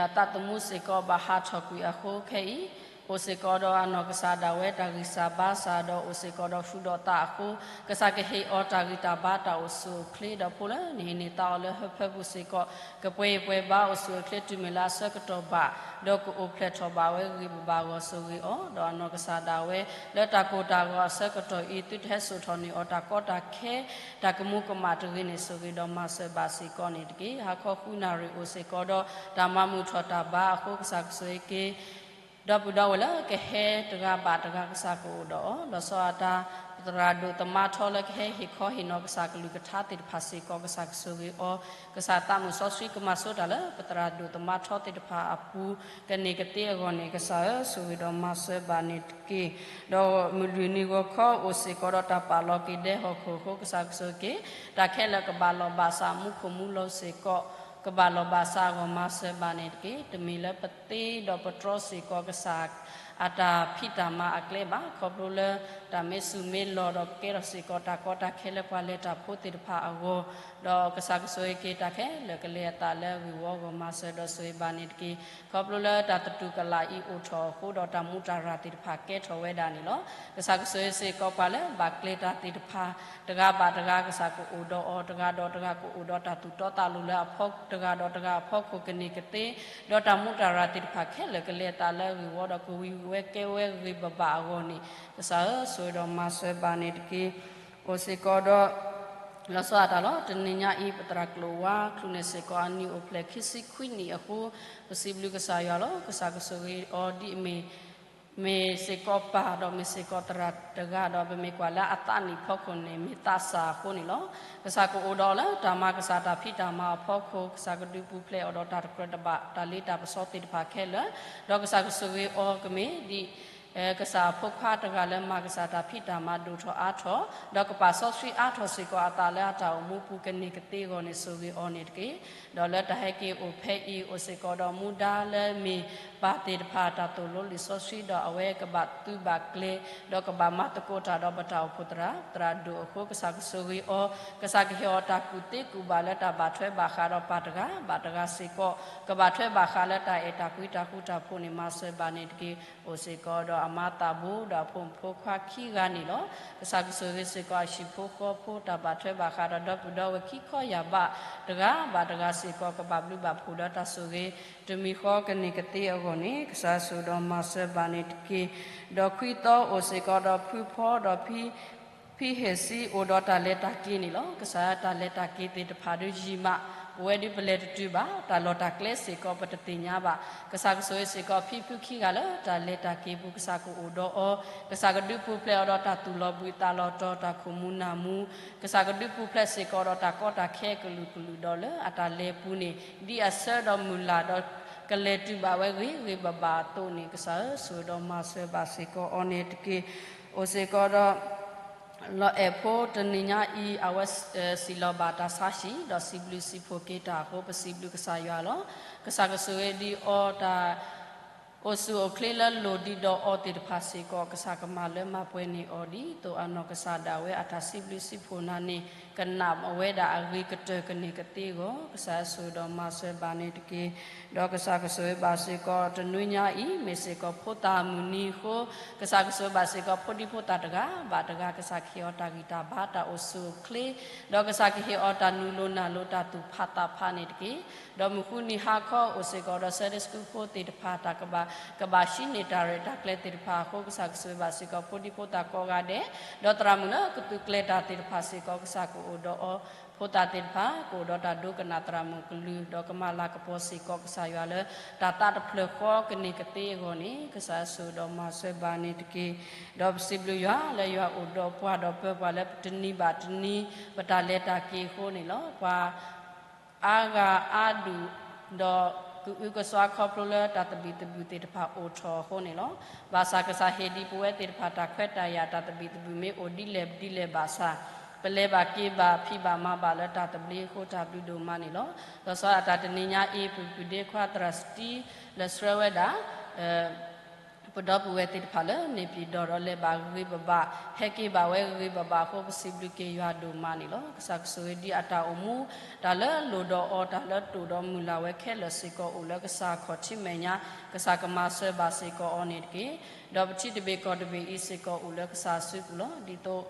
အသးသမူစ့ၢ်ကီးဘၣ်ဟးထီၣ်ကွံာ်အဃိခဲအံၤ, အိၣ်စ့ၢ်ကီးဒီးအနီၢ်ကစၢ်ဒၣ်ဝဲတၢ်ဂံၢ်စၢ်ဘါစၢ်ဒီးအိၣ်စ့ၢ်ကီးဒီးဃုာ်ဒီးသးအဃိ, ကစၢ်ကဟ့ၣ်အီၤတၢ်ဂံၢ်တၢ်ဘါတၢ်အိၣ်ဆူၣ်အိၣ်ချ့ဒီးဖိလၢနဟံးန့ၢ်သးအီၤလၢဟၢဖၢပူၤစ့ၢ်ကီး ကပှဲၤအံၤပှဲၤဘါအိၣ်ဆူၣ်အိၣ်ချ့တုၤမ့ၢ်လၢအဆၢကတီၢ်ဘၣ်, ဒီးကအိၣ်ဖျဲၣ်ထီၣ်ဘၣ်ဝဲဂ့ၤဘၣ်ဘၣ်အဂီၢ်ဆိၣ်ဂ့ၤအီၤ, ဒီးအနီၢ်ကစၢ်ဒၣ်ဝဲ လၢတၢ်ကိၢ်တၢ်ဂီၤအဆၢကတီၢ်အံၤ သုတဟဲစိာ်ထီၣ်န့ၢ်အီၤတၢ်ကီတၢ်ခဲ တၢ်ကမူကမၣ်တဂ့ၤန့ၣ် ဆိၣ်ဂ့ၤဒီးမၤစၢၤဘၣ်စ့ၢ်ကီးန့ၣ်တက့ၢ်. ဟါခီဃုနၣ်ရံၣ်အိၣ်စ့ၢ်ကီးဒီး တၢ်မၤမုာ်ထီၣ်တၢ်ဘါအဃိ ကစၢ်ကဆိၣ်ဂ့ၤက့ၤ ဒီပုၢ်ဒီဝဲၢ်လၢကဟဲတဂၤဘၣ်တဂၤ ကစၢ်ကအိၣ်ဒီးအီၤ, ဒီးစီၤအၤဒၣ် သရၣ်ဒိၣ်သမါထီလၢကဟဲဟ့ၣ်ခီဟ့ၣ်နီၤကစၢ်ကလုၢ်ကထါသ့ၣ်တဖၣ်စ့ၢ်ကီး ကစၢ်ကဆိၣ်ဂ့ၤအီၤ, ကစၢ်သးမုာ်စီဆှံကမၤဆိတၢ်လၢ ပသရၣ်ဒိၣ်သမါထီသ့ၣ်တဖၣ်အပူၤ ကန့ၢ်ကသ့အဂီၢ်န့ၣ် ကစၢ်ဧၢ ဆိၣ်ဂ့ၤဒီးမၤစၢၤဘၣ်န့ၣ်တက့ၢ်. ဒီးမုၢ်လွံၢ်နံၤဂီၤခီအိၣ်စ့ၢ်ကီးဒီးတၢ်ပာ်လီၤက့ၤဒဲဟီၣ်ခိၣ်အဃိ ကစၢ်ကဆိၣ်ဂ့ၤက့ၤ တၢ်ခဲလၢာ်ကဘၣ်လီၢ်ဘၣ်စး မူခိၣ်မူလီၤစ့ၢ်ကီး ကဘၣ်လီၢ်ဘၣ်စးအဂီၢ် မၤစၢၤဘၣ်န့ၣ်တက့ၢ်. တမ့ၢ်လၢပသ့ဒီးပတြီစ့ၢ်ကီးကစၢ် အတၢ်ဖံးတၢ်မၤအကျဲဘၣ်, ခီဖျိလၢတၢ်မ့ၢ်စူၢ်မ့ၢ်လီၢ်ဒီးကကဲထီၣ်စ့ၢ်ကီးတၢ်ကီတၢ်ခဲလၢပှၤလဲၤတၢ်ဖိသ့ၣ်တဖၣ်အဂီၢ်, ဒီးကစၢ်ကဆိၣ်ဂ့ၤက့ၤတၢ်ခဲလၢာ်ကလဲၤအသးလၢအဂ့ၢ်ဝီအဂီၢ် မၤစၢၤဒီးဆိၣ်ဂ့ၤဘၣ်န့ၣ်တက့ၢ်. ခီဖျိလၢတၢ်သတူၢ်ကလာ်အံၤအိၣ်ထီၣ်အဃိဒီးတၢ်မူးတၢ်ရၢ်သ့ၣ်တဖၣ်ကဲထီၣ်ဝဲဒၣ်န့ၣ်လီၤ. ကစၢ်ကဆိၣ်ဂ့ၤစ့ၢ်ကီးပှၤလၢဘၣ်ကျဲတၢ်သ့ၣ်တဖၣ် တဂၤဘၣ်တဂၤ ကစၢ်ကအိၣ်ဒီးအီၤ, တဂၤဒီးတဂၤကအိၣ်ဒီးတၢ်သူၣ်တီသးလိၤလၢအဖီ တဂၤဒီးတဂၤအဖီခိၣ်ကန့ၢ်ကသ့, ဒီးတၢ်မူးတၢ်ရၢ်သ့ၣ်တဖၣ်ခဲလၢာ်ကလဲၤအသးလၢအဂ့ၢ်ဝီဒီးကဝံၤဝဲကဲဝဲဂ့ၤဘၣ်ဘၣ်အဂီၢ်န့ၣ် ကစၢ်ဧၢ ဆိၣ်ဂ့ၤဒီးမၤစၢၤဘၣ်န့ၣ်တက့ၢ်. အိၣ်စ့ၢ်ကီးဒီး လီၤဆီဒၣ်တၢ်လီၤ. တနံၤညါအံၤ ပသရၣ်ကျိာ်ဝါ ချုးန့ၢ်စ့ၢ်ကီးအနံၣ်အိၣ်ဖျဲၣ်ခံဆံခွံနံၣ်အဃိ ပစံးဘျုးကစၢ်ယွၤလီၤ. ကစၢ်ကဆိၣ်ဂ့ၤအီၤဒ်အမ့ၢ် မ့ၢ်စ့ၢ်ကီးပၢ်ဒီးမ့ၢ်စ့ၢ်ကီးသရၣ်တဂၤ ဒီးပမ့ၢ်ကွၢ်လၢအသးနံၣ်ဖီခိၣ်န့ၣ် မ့ၢ်သးစၢ်အဃိန့ၣ်လီၤ. ကစၢ်ကအိၣ်ဒီးအီၤလၢတၢ်မၤကစၢ်တၢ်ဖံးတၢ်မၤအဖီခိၣ်, ကစၢ်ကဒုးပူၤဖျဲးအီၤဒီးတၢ်တကြၢးတဘၣ် တၢ်လ့တၢ်ပစီသ့ၣ်တဖၣ်ခဲလၢာ်, ဒီးကစၢ်ကဆိၣ်ဂ့ၤအီၤကမ့ၢ်ဒ် ကစၢ်အဖိခွါတဂၤလၢမၤကစၢ်တၢ်ဖံးတၢ်မၤဒိၣ်ထီၣ်အါထီၣ်, ဒီးကပာ်စီဆှံအါထီၣ်စ့ၢ်ကီးအသးလၢအတၢ်အိၣ်မူပူၤကန့ၢ်ကသ့အဂီၢ်န့ၣ် ဆိၣ်ဂ့ၤအီၤန့ၣ်တက့ၢ်. ဒီးလၢတၢ်ဟဲက့ၤအိၣ်ဖဲအံၤ အိၣ်စ့ၢ်ကီးဒီးမူဒါလၢမ့ၢ်ပၢ်သ့ၣ်တဖၣ်တၢ်သိၣ်လိလံာ်စီဆှံ ဒီးအဝဲကဘၣ်သုးဘၣ်ကျဲ ဒီးကဘၣ်မၤသကိးတၢ်ဒီးပတၢ်အိၣ်ဖှိၣ်သရၣ် သရၣ်ဒိၣ်အဃိ ကစၢ်ကဆိၣ်ဂ့ၤအီၤ, ကစၢ်ကဟ့ၣ်အီၤတၢ်ကူၣ်သ့ကူၣ်ဘၣ်လၢတၢ်ဘၣ်ထွဲဘၣ်ဃးဒီးပၢ်တဂၤဘၣ်တဂၤစ့ၢ်ကီး, ကဘၣ်ထွဲဘၣ်ဃးလၢတၢ်အဲၣ်တၢ်ကွံတၢ်ဃူတၢ်ဖိးန့ၣ် မၤစၢၤဘၣ်န့ၣ်တက့ၢ်. အိၣ်စ့ၢ်ကီးဒီးအမါသးဘိဒီးအဖိမုၣ်ဖိခွါခံဂၤန့ၣ်လီၤ. ကစၢ်ကဆိၣ်ဂ့ၤစ့ၢ်ကီးအဟံၣ်ဖိဃီဖိ တၢ်ဘၣ်ထွဲဘၣ်ဃးဒီးဒီပုၢ်ဒီဝဲၢ်ခံခီယၢ်ဘးတဂၤဘၣ်တဂၤစ့ၢ်ကီး ကဘၣ်ဘျုးဘၣ်ဖှိၣ်လၢတၢ်ဆိၣ်ဂ့ၤ တမံၤဃီကန့ၢ်ကသ့အဂီၢ်န့ၣ် ကစၢ်ဆိၣ်ဒီးမၤစၢၤဘၣ်န့ၣ်တက့ၢ်. ဒီးခွံသီအိၣ်စ့ၢ်ကီးဒီးဖုဖီဒီး ဖံဟ့ၣ်စံအိၣ်ဒီးတၢ်လဲၤတၢ်က့ၤန့ၣ်လီၤ. ကစၢ်တၢ်လဲၤတၢ်က့ၤသ့ၣ်တဖၣ်ဒုးယံာ်မး, ပဝဲဒုးပလဲၤတတုၤဘၣ်, တၢ်လီၢ်တၢ်ကျဲစ့ၢ်ကီးပတသ့ၣ်ညါဘၣ်. ကစၢ်ကဆိၣ်ဂ့ၤစ့ၢ်ကီးဖံဖုခံဂၤလၢတၢ်လဲၤတၢ်က့ၤပူၤ ကစၢ်ကအိၣ်ဒီးအီၤ, ကစၢ်ကဒုးပူၤဖျဲးအီၤဒီးတၢ်သူၣ်လီၤဘှံးသးလီၤတီၤ တၢ်ခိၣ်မူနၢ်မူ, ကစၢ်ကဒုးပူၤဖျဲးစ့ၢ်ကီးဒီးတၢ်ကီတၢ်ခဲကလုာ်ကလုာ်ဒီးလၢအတၢ်လဲၤပူၤန့ၣ် ဒ်အဆၢဒီးမုၢ်လၢ်ဒီး ကလဲၤတုၤဘၣ်ဝဲဂ့ၤဂ့ၤဘၣ်ဘၣ်အသိးန့ၣ် ကစၢ်ဧၢ ဆိၣ်ဒီးမၤစၢၤဘၣ်စ့ၢ်ကီးအီၤန့ၣ်တက့ၢ်. အိၣ်စ့ၢ်ကီးဒီး လီၤအဲၣ်ဖိတနံၤညါအံၤ အဝဲစံးလီၤဘၣ်တၢ်ဆါဟံၣ် ဒီးစံးဘျုးစံးဖှိၣ်က့ၤတၢ်အဃိ ပစံးဘျုးကစၢ်ယွၤလီၤ. ကစၢ်ကဆိၣ်ဂ့ၤဒံးအီၤတၢ် အိၣ်ဆူၣ်အိၣ်ချ့လၢလိၣ်ဒံးဒီးအီၤသ့ၣ်တဖၣ်စ့ၢ်ကီး ကစၢ်ကမၤလၢမၤပှဲၤန့ၢ်အီၤဒ်သိးအနီၢ်ကစၢ်ဒၣ်ဝဲအတၢ်စံးဘျုးစံးဖှိၣ်နၤန့ၣ် ကနၣ်အဝဲဒၣ်အဂ့ၤကတၢၢ်ကန့ၢ်ကသ့အဂီၢ် ကစၢ်ဆိၣ်ဒီးမၤစၢၤဘၣ်န့ၣ်တက့ၢ်. ဒီးကစၢ်ကဆိၣ်ဂ့ၤဘၣ်စ့ၢ်ကီးတနွံညါအံၤ မ့ၢ်စ့ၢ်ကီးဖိသၣ်မုၢ်နံၤအဃိ ကစၢ်ကဆိၣ်ဂ့ၤဘၣ်စ့ၢ်ကီးဖိဒံဖိသၣ်တဂၤဘၣ်တဂၤ ကစၢ်ကဟ့ၣ်အီၤတၢ်ဂံၢ်တၢ်ဘါတၢ်အိၣ်ဆူၣ်အိၣ်ချ့ ဒီးကစၢ်ကဟ့ၣ်အီၤတၢ်နုာ်လိၤနၢ်လိၤတၢ်သူၣ်ဖးသးဖးန့ၣ်တက့ၢ်. ဒီးမုၢ်ဃုနံၤဟါခီအိၣ်စ့ၢ်ကီးဒီး Sunday School ဖိသ့ၣ်တဖၣ် တၢ်ကဘၣ် ကဘၣ်ဟံးန့ၢ်တၢ်ရဲၣ်တၢ်ကျဲၤသ့ၣ်တဖၣ်အဃိ ကစၢ်ကဆိၣ်ဂ့ၤဘၣ်စ့ၢ်ကီးဖိဒံဖိသၣ်ကိးဂၤဒဲး, ဒီးသရၣ်မုၣ်လၢကသုးကျဲၤတၢ်သ့ၣ်တဖၣ်စ့ၢ်ကီး ကစၢ်ကအိၣ်ဒီးအီၤ ဖိသၣ်သ့ၣ်တဖၣ် ကအိၣ်ဒီးတၢ်ဒိကနၣ်သရၣ်မုၣ်ကလုၢ် ဒီးကမၤလၤကပီၤစ့ၢ်ကီးကစၢ်ယွၤလၢ တၢ်သးတဖျၢၣ်ဃီကန့ၢ်ကသ့အဂီၢ်န့ၣ် ကစၢ်ယွၤဆိၣ်ဒီးမၤစၢၤဘၣ်န့ၣ်တက့ၢ်. ဒီးပစံးဘျုးယွၤလၢယွၤအိၣ်ဒီးပှၤဒီးပၢပှၤလၢပတနံၤဘၣ်တနံၤ ပတၢ်လဲၤတၢ်က့ၤအဃိန့ၣ်လီၤ. ပှၤ အါဂၤအါဒူၣ် ဒီးကအုကစွါခီဖျိလၢတၢ်သဘံၣ်သဘုၣ်သ့ၣ်တဖၣ်အိၣ်ထီၣ်အဃိန့ၣ်လီၤ. ဘၣ်ဆၣ်ကစၢ်ဟ့ၣ်ဒံးပဝဲသ့ၣ်တဖၣ်တၢ်ခွဲးတၢ်ယာ်တၢ်သဘံၣ်သဘုၣ်မ့ၢ်အိၣ်ဒ်လဲၣ်ဒ်လဲၣ်ဘၣ်ဆၣ် ပလဲၤဘၣ်က့ၤဘၣ်ဖံးဘၣ်မၤဘၣ်လၢတၢ်သဘျ့အဃိတၢ်ဘျုးဒိၣ်မးန့ၣ်လီၤ. ဒီးစီၤအၤတၢ်တနံၤညါအံၤ ပပုၢ်ဒ့ခွါသရၣ်စတံ လဲၤဆှၢဝဲဒၣ် ပဒီပုၢ်ဝဲၢ်သ့ၣ်တဖၣ်လၢ န့ၢ်ပံၤဒီၣ်ဒီးလဲၤဘၣ်ဂ့ၤဂ့ၤဘၣ်ဘၣ် ဟဲက့ၤဘၣ်ဝဲဂ့ၤဂ့ၤဘၣ်ဘၣ်အဃိ ပစံးဘျုးက့ၤယွၤဒိၣ်မးန့ၣ်လီၤ. ကစၢ်ကဆိၣ်ဂ့ၤဒံးအတၢ်အိၣ်မူ တၢ်လၢလိၣ်ဒီးအီၤ တၢ်လၢတိၢ်ဒီးမုၢ်လၢ်ဝဲခဲလၢာ်စ့ၢ်ကီးအိၣ်လၢကစၢ်ခီၣ်ထံးမဲာ်ညါ ကစၢ်ကမၤစၢၤဘၣ်စ့ၢ်ကီးအီၤန့ၣ်တက့ၢ်. ဒီးပထံတဘ့ၣ်ကီၢ်တဘ့ၣ်အံၤစ့ၢ်ကီးအိၣ်လၢကစၢ်အစုပူၤလီၤ. ဒ်သိး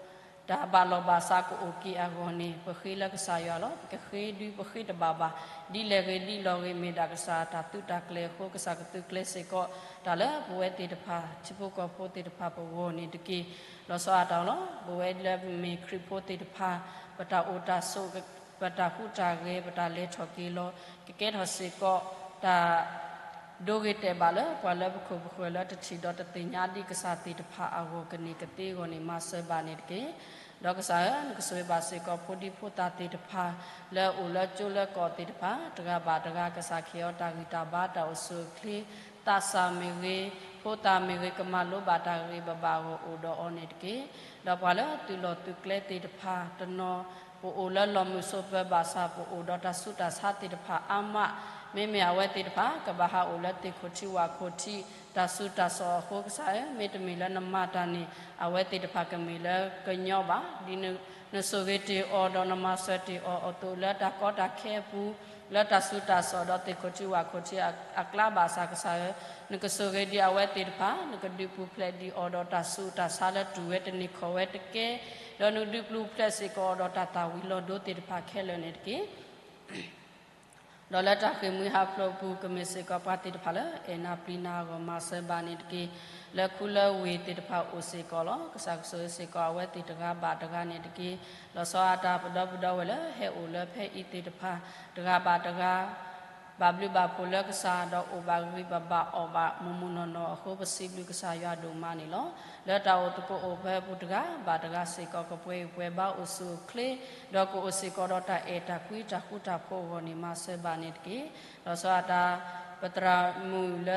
တၢ်ဘၣ်လီၢ်ဘၣ်စးကအိၣ်က့ၤအဂီၢ်န့ၣ် ပဃ့လၢကစၢ်ယွၤလီၤ. ပကဃ့ဒုးပဃ့တဘၣ်ဘၣ်. ဒ်လဲၣ်ဂ့ၤဒ်လဲၣ်ဂ့ၤ မ့ၢ်ဒၣ်ကစၢ်တၢ်သုးတၢ်ကျဲၤအဃိ ကစၢ်ကသုးကျဲၤစ့ၢ်ကီး တၢ်လၢပဝဲသ့ၣ်တဖၣ် ထံဖိကီၢ်ဖိသ့ၣ်တဖၣ်ပဂီၢ်န့ၣ်တက့ၢ်. လီၤဆီဒၣ်တၢ်လီၤ. ပဝဲလၢပမ့ၢ်ခရံာ်ဖိသ့ၣ်တဖၣ် ပတၢ်အိၣ်တၢ်ဆိး ပတၢ်ဟူးတၢ်ဂဲၤ ပတၢ်လဲၤထီၣ်က့ၤလီၤ ကကဲထီၣ်စ့ၢ်ကီး တၢ် ဒိဂ့ၤတဲာ်ဘၣ်လၢ ပှၤလၢပခိၣ်ပဃၢၤလၢတထံၣ်ဒီးတသ့ၣ်ညါဒံးကစၢ်သ့ၣ်တဖၣ်အဂီၢ် ကန့ၢ်ကသ့အဂီၢ်န့ၣ် မၤစၢၤဘၣ်န့ၣ်တက့ၢ်. ဒီးကစၢ်ဧၢ, နကဆိၣ်ဂ့ၤဘၣ်စ့ၢ်ကီးဖိဒံဖိသၣ်သ့ၣ်တဖၣ် လၢအအိၣ်လၢကၠိလၢကီၢ်သ့ၣ်တဖၣ် တဂၤဘၣ်တဂၤ ကစၢ်ကဟ့ၣ်အီၤတၢ်ဂံၢ်တၢ်ဘါ တၢ်အိၣ်ဆူၣ်အိၣ်ချ့ သးစၢ်မ့ၢ်ဂ့ၤ, ဖိသၣ်မ့ၢ်ဂ့ၤ ကမၤလိဘၣ်တၢ်ဂ့ၤဘၣ်ဘၣ်အဂီၢ်အိၣ်ဒီးအီၤန့ၣ်တက့ၢ်. ဒီးပှၤလၢသုးလီၢ်သုးကျဲသ့ၣ်တဖၣ်တနီၤ ပအိၣ်လၢလီၢ်မုာ်ဆိးပၢၤဘၣ်ဆၣ် ပအိၣ်ဒီးတၢ်ဆူးတၢ်ဆါသ့ၣ်တဖၣ်အါမး, မ့မ့ၢ်အဝဲသ့ၣ်တဖၣ် ကဘၣ်ဟးအိၣ်လၢသ့ၣ်ခိၣ်ထံးဝၣ်ခိၣ်ထံး တၢ်ဆူးတၢ်ဆါအဃိ ကစၢ်ဧၢ, မ့တမ့ၢ်လၢနမၤတၢ်န့ၣ် အဝဲသ့ၣ်တဖၣ်ကမ့ၢ်လၢကညီဘၣ်. ဒ်နဆိၣ်ဂ့ၤတ့ၢ်အီၤ ဒီးနမၤစၢၤတ့ၢ်အီၤအသိး လၢတၢ်ကီတၢ်ခဲအပူၤ လၢတၢ်ဆူးတၢ်ဆါဒီးသ့ၣ်ခိၣ်ထံးဝၣ်ခိၣ်ထံးအကျါဘၣ်ဆၣ် ကစၢ်ဧၢ, နကဆိၣ်ဂ့ၤဒံးအဝဲသ့ၣ်တဖၣ်, နကဒုးပူၤဖျဲးဒံးအီၤဒီးတၢ်ဆူးတၢ်ဆါလၢတူၢ်ဝဲတန့ၢ်ခီၣ်ဝဲတကဲ, ဒီးနကဒုးပူၤဖျဲးစ့ၢ်ကီးအီၤဒီးတၢ်သၣ်ဝံၤလီၤဒိသ့ၣ်တဖၣ်ခဲလၢာ်န့ၣ်တက့ၢ်. ဒီးလၢတၢ်ဃ့ၢ်မှံဟးဖျိးအပူၤ ကမ့ၢ်စ့ၢ်ကီးပှၤသ့ၣ်တဖၣ်လၢ အဲၣ်နၤပျံၤနၤအဂီၢ် မၤစၢၤဘၣ်န့ၣ်တက့ၢ်. လၢခူလၢဝ့ၢ်သ့ၣ်တဖၣ်အိၣ်စ့ၢ်ကီးလီၤ. ကစၢ်ကဆိၣ်ဂ့ၤစ့ၢ်ကီးအဝဲသ့ၣ်တဂၤဘၣ်တဂၤန့ၣ်တက့ၢ်. လီၤဆီဒၣ်တၢ်ပဒီပုၢ်ဒီဝဲၢ်လၢ ဟဲအိၣ်လၢဖဲအံၤသ့ၣ်တဖၣ် တဂၤဘၣ်တဂၤ ဘၣ်ဘျုးဘၣ်ဖှိၣ်လၢကစၢ် ဒီးအိၣ်ဘၣ်ဂံၢ်ဘၣ်ဘၣ်အီၣ်ဘၣ်မုၢ်မုၢ်နီၢ်နီၢ်အဃိ ပစံးဘျုးကစၢ်ယွၤဒိၣ်မးန့ၣ်လီၤ. လၢတၢ်အိၣ်သကိးအိၣ်ဖၢပူၤတဂၤဘၣ်တဂၤစ့ၢ်ကီး ကပှဲၤဂံၢ်ပှဲၤဘါအိၣ်ဆူၣ်အိၣ်ချ့ ဒီးကအိၣ်စ့ၢ်ကီးဒီးတၢ်အဲၣ်တၢ်ကွံတၢ်ဃူတၢ်ဖိးအဂီၢ်န့ၣ် မၤစၢၤဘၣ်န့ၣ်တက့ၢ်. လီၤဆီဒၣ်တၢ် ပသရၣ်မုၣ်လၢ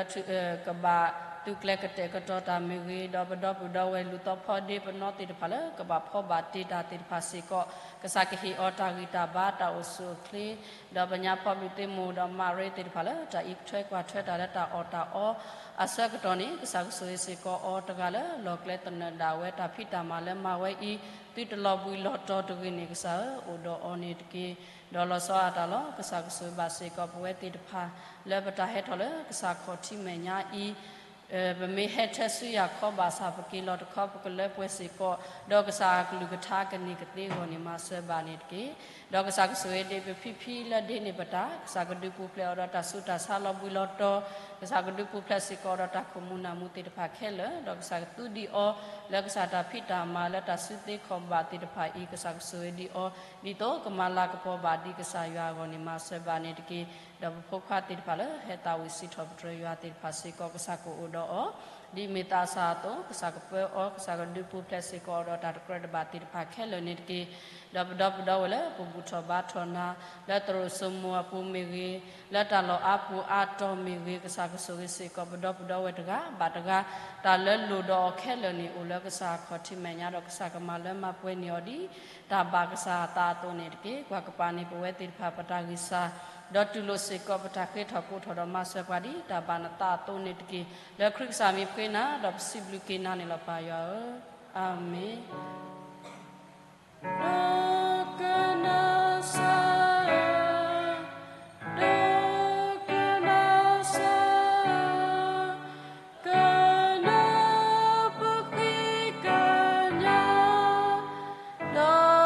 ကဘၣ်သုးကျဲၤကတဲာ်ကတီၤတၢ်မ့ၢ်ဂ့ၤ, ဒီးပဒီပုၢ်ဒီဝဲၢ်လူၤသီဖီဒ့ပနီသ့ၣ်တဖၣ်လၢ ကဘၣ်ဖီဘၣ်တ့ၢ်တၢ်သ့ၣ်တဖၣ်စ့ၢ်ကီး ကစၢ်ကဟ့ၣ်အီၤတၢ်ဂံၢ်တၢ်ဘါတၢ်အိၣ်ဆူၣ်အိၣ်ချ့, ဒီးပညါဖီဘုၣ်သ့ၣ်မိၢ်ဒီးမၤရ့သ့ၣ်တဖၣ်လၢ တၢ်အံးထွဲကွၢ်ထွဲတၢ်လၢတၢ်အီၣ်တၢ်အီအဆၢကတီၢ်န့ၣ် ကစၢ်ကဆိၣ်ဂ့ၤစ့ၢ်ကီးအီၤတဂၤလၢလီၢ်ကျဲသနၢၣ်ဒၣ်ဝဲတၢ်ဖံးတၢ်မၤလၢမၤဝဲအံၤ သုတလီၤဘှံးလီၤတီၤတဂ့ၤန့ၣ် ကစၢ်ဧၢ, အိၣ်ဒီးအီၤန့ၣ်တက့ၢ်. ဒီးလီၤဆီဒၣ်တၢ်လီၤ. ကစၢ်ကဆိၣ်ဂ့ၤဘၣ်စ့ၢ်ကီးပဝဲသ့ၣ်တဖၣ် လၢပတၢ်ဟဲထီၣ်လၢကစၢ်ခီၣ်ထံးမဲာ်ညါအံၤ ပမ့ၢ်ဟဲထဲဆူယၤခီဘၣ်ဆၣ် ပက့ၤလီၤတခီ ပကလၢပှဲၤစ့ၢ်ကီး ဒီးကစၢ်အကလုၢ်ကထါကန့ၢ်ကသ့အဂီၢ်န့ၣ် မၤစၢၤဘၣ်န့ၣ်တက့ၢ်. ဒီးကစၢ်ကဆိၣ်ဂ့ၤဒံးပဖံဖံလၢဒ့န့ၢ်ပတၢ်, ကစၢ်ကဒုးပူၤဖျဲးအီၤဒီးတၢ်ဆူးတၢ်ဆါလီၤဘှံးလီၤတီၤ, ကစၢ်ကဒုးပူၤဖျဲးစ့ၢ်ကီးဒီးတၢ်ခိၣ်မူနၢ်မူသ့ၣ်တဖၣ်ခဲလၢာ်, ဒီးကစၢ်ကသူဒံးအီၤ လၢကစၢ်တၢ်ဖံးတၢ်မၤလၢတၢ်စုသ့ခီၣ်ဘၣ်သ့ၣ်တဖၣ်အံၤ ကစၢ်ကဆိၣ်ဂ့ၤဒံးအီၤ ဒ်သိးကမၤလၤကပီၤဘၣ်ဒံးကစၢ်ယွၤအဂီၢ်န့ၣ် မၤစၢၤဘၣ်န့ၣ်တက့ၢ်. ဒီးပဖိခွါသ့ၣ်တဖၣ်လၢဟဲသးဝံၣ်စံးထီၣ်ပတြၢၤယွၤသ့ၣ်တဖၣ်စ့ၢ်ကီး ကစၢ်ကအိၣ်ဒီးအီၤ ဒ်မ့ၢ်သးစၢ်အသိး ကစၢ်ကပၢအီၤ, ကစၢ်ကဒုးပူၤဖျဲးစ့ၢ်ကီးအီၤဒီးတၢ်တကြၢးတဘၣ်သ့ၣ်တဖၣ်ခဲလၢာ်န့ၣ်တက့ၢ်. ဒီးပဒီပုၢ်ဒီဝဲၢ်လၢပဘူၣ်ထီၣ်ဘါထီၣ်နၤ လၢသရိာ်စိမိၤအပူၤမ့ၢ်ဂ့ၤ, လၢတၢ်လီၢ်အါပူၤအါတီၤမ့ၢ်ဂ့ၤ, ကစၢ်ကဆိၣ်ဂ့ၤစ့ၢ်ကီးပဒီပုၢ်ဒီဝဲၢ်တဂၤဘၣ်တဂၤ, တၢ်လၢလိၣ်ဒီးအီၤခဲလၢာ်န့ၣ် အိၣ်လၢကစၢ်ခီၣ်ထံးမဲာ်ညါဒီး ကစၢ်ကမၤလၢမၤပှဲၤန့ၢ်အီၤဒ် တၢ်ဘၣ်ကစၢ်အသးအသိးန့ၣ်တက့ၢ်. ကွၢ်ကပၤန့ၢ်ပဝဲသ့ၣ်တဖၣ်ပတၢ်ဂံၢ်စၢ်, ဒီးတူၢ်လိာ်စ့ၢ်ကီးပတၢ်ဃ့ထီၣ်ကိးထီၣ်ဒီးမၤစၢၤပှၤဒ်တၢ်ဘၣ်နသးအသိးန့ၣ်တက့ၢ်. လၢခရံာ်ကစၢ်မံၤပဃ့နၤ ဒီးပစံးဘျုးက့ၤနၤန့ၣ်လီၤ ပၢ်ယွၤဧၢ, အၤမ့ၣ်. ဒိကနၣ်စၢ်ဧၢ, ဒိကနၣ်စၢ်ဧၢ, ကနၢ်ပဃံကညး, ဒီ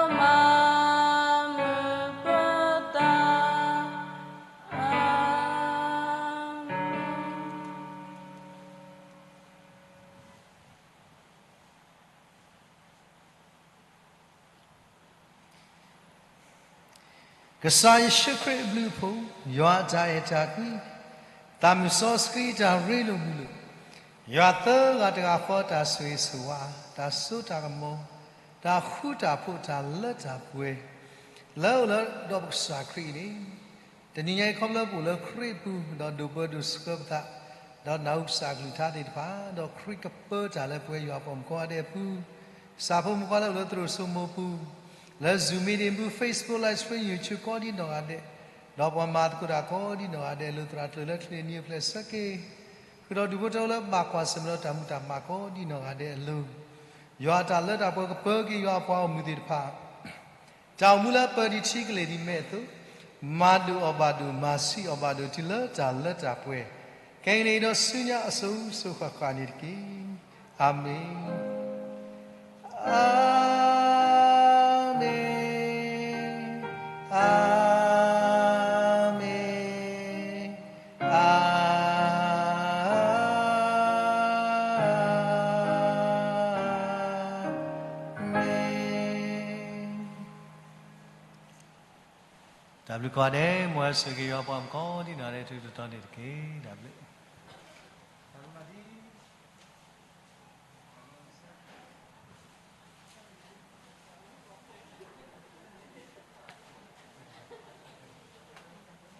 းမၤမုာ်ပသး, အၤမ့ၣ်. ကစၢ်ယ့ၣ်ၡူးခရံာ်အဘျုးအဖှိၣ်, ယွၤအတၢ်အဲၣ်တၢ်ကွံ, သးမုၢ်စီဆှံတၢ်ရ့လိာ်မုာ်လိာ်, ယွၤသၢဂၤတဂၤဃီအတၢ်ဆိၣ်ဂ့ၤဆိၣ်ဝါ, တၢ်စိတၢ်ကမီၤ, တၢ်ဃူတၢ်ဖိးတၢ်လၢတၢ်ပှဲၤ, လၢအိၣ်လၢဒီးပကစၢ်ခရံာ်အံၤန့ၣ်, တနံၤညါအံၤခီဖျိလၢပအိၣ်လၢခရံာ်အပူၤ, ဒီးဒိးပၢဒိးဆှၢပသး, ဒီးနၢ်ဟူကစၢ်အကလုၢ်ကထါသ့ၣ်တဖၣ်, ဒီးခရံာ်ကပၢတၢ်လၢပဝဲယွၤပှၤမုၣ်ကိးဂၤဒဲးအပူၤ, ကစၢ်ဖိမုၣ်ဖိလၢအိၣ်လၢသရိာ်စိမိၤပူၤ, လၢ Zoom meeting ပူၤ, Facebook live stream, YouTube ကိးဒ်နီၢ်ဂၤဒဲး, ဒီးပှၤမၤသကိးတၢ်ကိးဒ်နီၢ်ဂၤဒဲးအလိၤ, သရၣ်တဖၣ်လၢချ့နံၤအဖျဲၣ်ဆၢက့ၤ, ဃုာ်ဒီးဒူၣ်ဖိထၢဖိလၢဘၣ်ကွၢ်ဆၢၣ်မဲာ်ဒီးတၢ်မူတၢ်မၤကိးဒ်နီၢ်ဂၤဒဲးအလိၤ, ယွၤအတၢ်လၢတၢ်ပှဲၤကပၢက့ၤယွၤအပှၤအိၣ်မုာ်သ့ၣ်တဖၣ် တၢ်အိၣ်မူလၢအပၢဒံးထံကလ့ၢ်ဒ်မဲးအသိး, မၤဒိၣ်အီၣ်ဘၣ်ဒိၣ်, မၤဆံးအီၣ်ဘၣ်ဒိၣ်တုၤလၢတၢ်လၢတၢ်ပှဲၤ, ခဲအံၤန့ၣ်ဒီးဆူညါအစိၤစိၤဃၣ်ဃၣ်န့ၣ်တက့ၢ်. အၤမ့ၣ်, အၤမ့ၣ်, အၤမ့ၣ်, အၤ မ့ၢ်, တၢ်ဘျုးကိးဂၤဒဲး, မ်အဝဲဆိၣ်ဂ့ၤက့ၤယွၤပှၤမုၣ်ကိးဒ်နီၢ်ဂၤဒဲး တတီၤန့ၣ်တက့ၢ်. တၢ်ဘျုး.